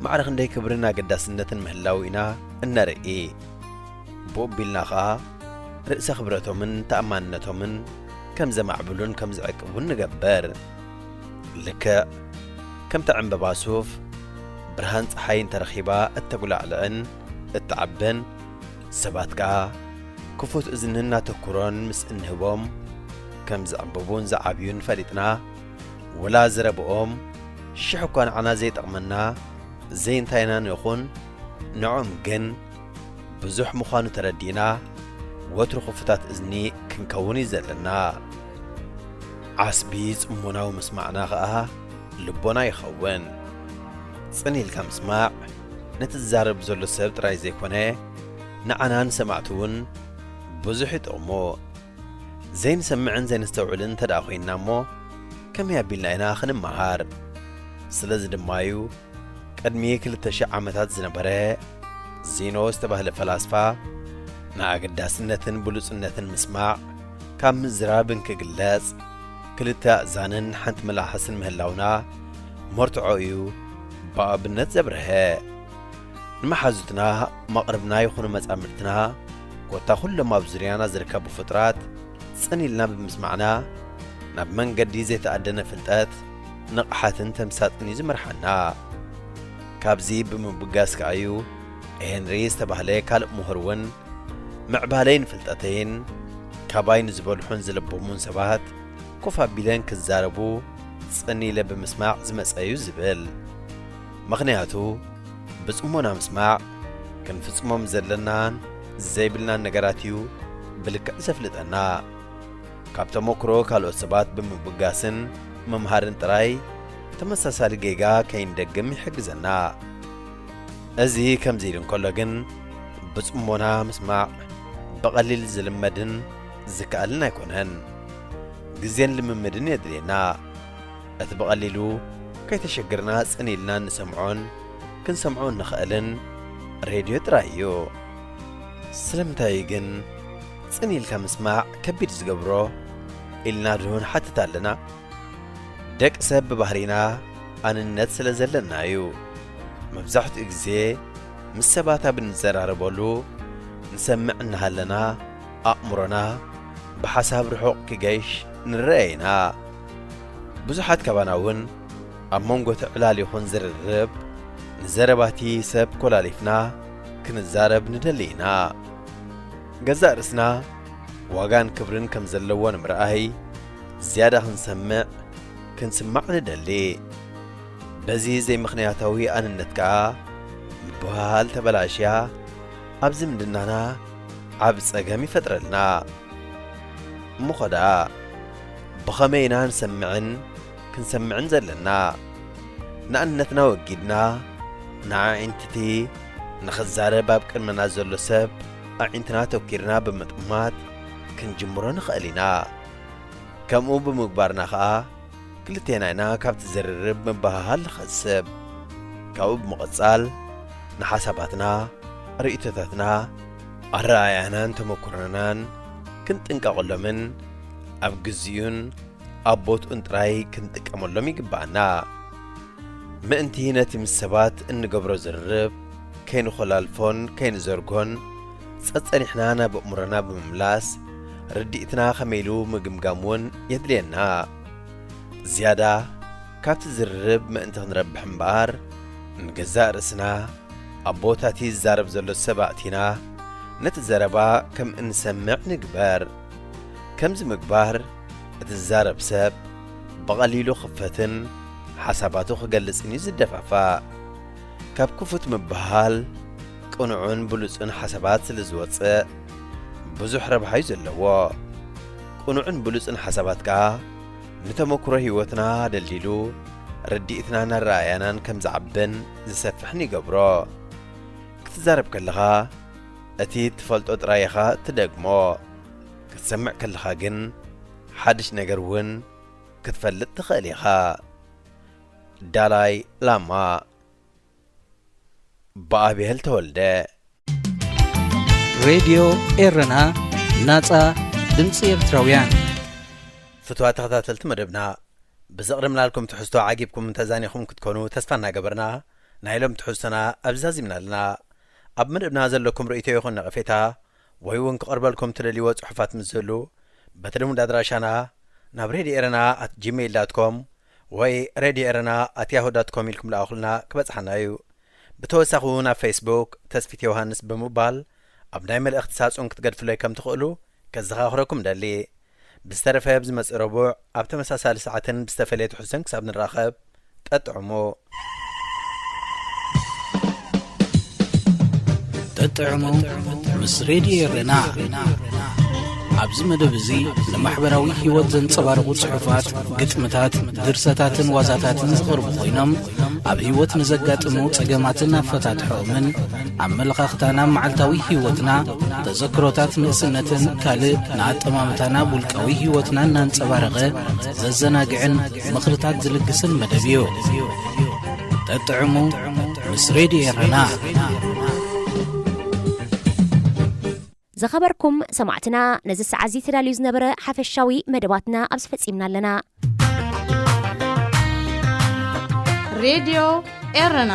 ማዕረ ክንደይ ክብርን ኣገዳስነትን ምህላው ኢና እነርኢ። ብኡ ኣቢልና ኸኣ ርእሰ ክብረቶምን ተኣማንነቶምን ከም ዘማዕብሉን ከም ዝዕቅቡን ንገብር። ልክዕ ከምቲ ዕምበባ ሱፍ ብርሃን ጸሓይ እንተረኺባ እተጉላዕልዕን እትዓብን፣ ሰባት ከኣ ክፉት እዝንን ኣተኩሮን ምስ እንህቦም ከም ዝዕምብቡን ዝዓብዩን ፈሊጥና፣ ወላ ዘረብኦም ሽሕ እኳ ንዓና ዘይጠቕመና ዘይንታይና ንኹን፣ ንዕኦም ግን ብዙሕ ምዃኑ ተረዲእና ወትሩ ክፉታት እዝኒ ክንከውን እዩ ዘለና። ዓስቢ ጽሞናዊ ምስማዕና ኸኣ ልቦና ይኸውን። ጽን ኢልካ ምስማዕ ነቲ ዝዛረብ ዘሎ ሰብ ጥራይ ዘይኮነ ንዓና ንሰማዕቱ እውን ብዙሕ ይጠቕሞ። ዘይንሰምዕን ዘይነስተውዕልን እንተ ደኣ ኮይንና እሞ ከመይ ኣቢልና ኢና ክንመሃር? ስለዚ ድማ እዩ ቅድሚ ክልተ ሽሕ ዓመታት ዝነበረ ዚኖ ዝተባህለ ፈላስፋ ንኣገዳስነትን ብሉጽነትን ምስማዕ ካብ ምዝራብ እንክግለጽ ክልተ ኣእዛንን ሓንቲ መላሓስን ምህላውና መርትዖ እዩ ብኣብነት ዘብርሀ። ንመሓዙትና መቕርብና ይኹኑ መጻምድትና ኮታ ኩሎም ኣብ ዙርያና ዝርከቡ ፍጡራት ጽን ኢልና ብምስማዕና ናብ መንገዲ ዘይተኣደነ ፍልጠት ንቕሓትን ተምሳጥን እዩ ዝመርሓና። ካብዚ ብምብጋስ ከኣ እዩ ሄንሪ ዝተባህለ ካልእ ምሁር እውን ምዕባለይን ፍልጠተይን ካባይ ንዝበልሑን ዝለበሙን ሰባት ኮፍ ኣቢለን ክዛረቡ ጽን ኢለ ብምስማዕ ዝመጸ እዩ ዝብል። ምኽንያቱ ብጽሞና ምስማዕ ክንፍጽሞም ዘለናን ዘይብልናን ነገራት እዩ ብልክዕ ዘፍልጠና። ካብ ተመክሮ ካልኦት ሰባት ብምብጋስን ምምሃርን ጥራይ ተመሳሳሊ ጌጋ ከይንደግም ይሕግዘና። እዚ ከምዚ ኢሉ እንከሎ ግን ብጽሞና ምስማዕ ብቐሊል ዝልመድን ዝከኣልን ኣይኮነን። ግዜን ልምምድን የድልየና። እቲ ብቐሊሉ ከይተሸግርና ጽን ኢልና እንሰምዖን ክንሰምዖ እንኽእልን ሬድዮ ጥራይ እዩ። ስለምንታይ እዩ ግን ጽን ኢልካ ምስማዕ ከቢድ ዝገብሮ ኢልና ዶ ንሓትት ኣለና? ደቂ ሰብ ብባህሪና ኣንነት ስለ ዘለና እዩ። መብዛሕትኡ ግዜ ምስ ሰባት ኣብ እንዘራረበሉ ንሰምዕ እናሃለና ኣእምሮና ብሓሳብ ርሑቕ ክገይሽ ንረአ ኢና። ብዙሓት ካባና እውን ኣብ መንጎ እቲ ዕላል ይኹን ዝርርብ ንዘረባቲ ሰብ ኮላሊፍና ክንዛረብ ንደሊ ኢና። ገዛእ ርእስና ዋጋን ክብርን ከም ዘለዎ ንምርኣይ ዝያዳ ክንሰምዕ ክንስማዕ ንደሊ። በዚ ዘይምኽንያታዊ ኣንነት ከኣ ምብህሃል ተበላሽያ ኣብ ዝምድናና ዓቢ ጸገም ይፈጥረልና። እሞ ኸኣ ብኸመይ ኢና ንሰምዕን ክንሰምዕን ዘለና? ንኣንነትና ወጊድና ንኣዒንትቲ ንኽዛረብ ኣብ ቅድመና ዘሎ ሰብ ኣዒንትና ተኪርና ብምጥማት ክንጅምሮ ንኽእል ኢና። ከምኡ ብምግባርና ኸኣ ክልቴና ኢና ካብቲ ዝርርብ ምብህሃል ንኸስብ። ካብኡ ብምቕጻል ንሓሳባትና፣ ርእይቶታትና፣ ኣረኣእያናን ተመኩሮናን ክንጥንቀቐሎምን ኣብ ግዚኡን ኣብ ቦትኡን ጥራይ ክንጥቀመሎም ይግብኣና። ምእንቲ ነቲ ምስ ሰባት እንገብሮ ዝርርብ ከይንኾላልፎን ከይንዘርጎን ጸጸኒሕና ናብ ኣእምሮና ብምምላስ ርድኢትና ከመይ ኢሉ ምግምጋም እውን የድልየና። ዝያዳ ካብቲ ዝርርብ ምእንቲ ክንረብሕ እምበኣር ንገዛእ ርእስና ኣብ ቦታቲ ዝዛረብ ዘሎ ሰብ ኣእቲና ነቲ ዘረባ ከም እንሰምዕ ንግበር። ከምዚ ምግባር እቲ ዝዛረብ ሰብ ብቐሊሉ ክኽፈትን ሓሳባቱ ክገልጽን እዩ ዝደፋፋእ። ካብ ክፉት ምብህሃል ቅኑዕን ብሉጽን ሓሳባት ስለ ዝወጽእ ብዙሕ ረብሓ እዩ ዘለዎ። ቅኑዕን ብሉጽን ሓሳባት ከኣ ንተመኩሮ ህይወትና ደልዲሉ ርድኢትናን ኣረኣእያናን ከም ዝዓብን ዝሰፍሕን ይገብሮ። ክትዛረብ ከለኻ እቲ ትፈልጦ ጥራይ ኢኻ ትደግሞ። ክትሰምዕ ከለኻ ግን ሓድሽ ነገር እውን ክትፈልጥ ትኽእል ኢኻ። ዳላይ ላማ ብኣብሄል ተወልደ። ሬድዮ ኤረና፣ ናጻ ድምጺ ኤርትራውያን። ፍትዋ ተኸታተልቲ መደብና፣ ብዘቕደምናልኩም ትሕዝቶ ዓጊብኩም ተዛኒኹም ክትኮኑ ተስፋ እናገበርና፣ ናይ ሎም ትሕዝቶና ኣብዚ ዛዚምና ኣለና። ኣብ መደብና ዘለኩም ርእይቶ ይኹን ነቐፌታ ወይ እውን ክቐርበልኩም ትደልይዎ ጽሑፋት ምስ ዝህሉ፣ በቲ ልሙድ ኣድራሻና ናብ ሬድዮ ኤረና ኣት ጂሜይል ዳት ኮም ወይ ሬድዮ ኤረና ኣት ያሁ ዳት ኮም ኢልኩም ለኣኹልና ክበጽሓና እዩ። ብተወሳኺ እውን ኣብ ፌስቡክ ተስፊት ዮሃንስ ብምባል ኣብ ናይ መልእኽቲ ሳጹን ክትገድፉለይ ከም ትኽእሉ ከዘኻኽረኩም ደሊ። ብዝተረፈ ኣብዚ መጽእ ረቡዕ ኣብ ተመሳሳሊ ሰዓትን ብዝተፈለየ ትሕዝቶን ክሳብ ንራኸብ ጠጥዕሙ። ጠጥዕሙ ምስ ሬድዮ ኤረና። ኣብዚ መደብ እዚ ንማሕበራዊ ህይወት ዘንጸባርቑ ጽሑፋት፣ ግጥምታት፣ ድርሰታትን ዋዛታትን ዝቐርቡ ኮይኖም ኣብ ህይወት ንዘጋጥሙ ጸገማትን ኣፈታትሖኦምን ኣመለኻኽታና መዓልታዊ ህይወትና ተዘክሮታት ንእስነትን ካልእ ንኣጠማምታና ውልቃዊ ህይወትና እናንጸባረቐ ዘዘናግዕን ምኽርታት ዝልግስን መደብ እዩ። ጠጥዕሙ ምስ ሬድዮ ኤረና። ዝኸበርኩም ሰማዕትና፣ ነዚ ሰዓት እዚ ተዳልዩ ዝነበረ ሓፈሻዊ መደባትና ኣብዚ ፈጺምና ኣለና። ሬድዮ ኤረና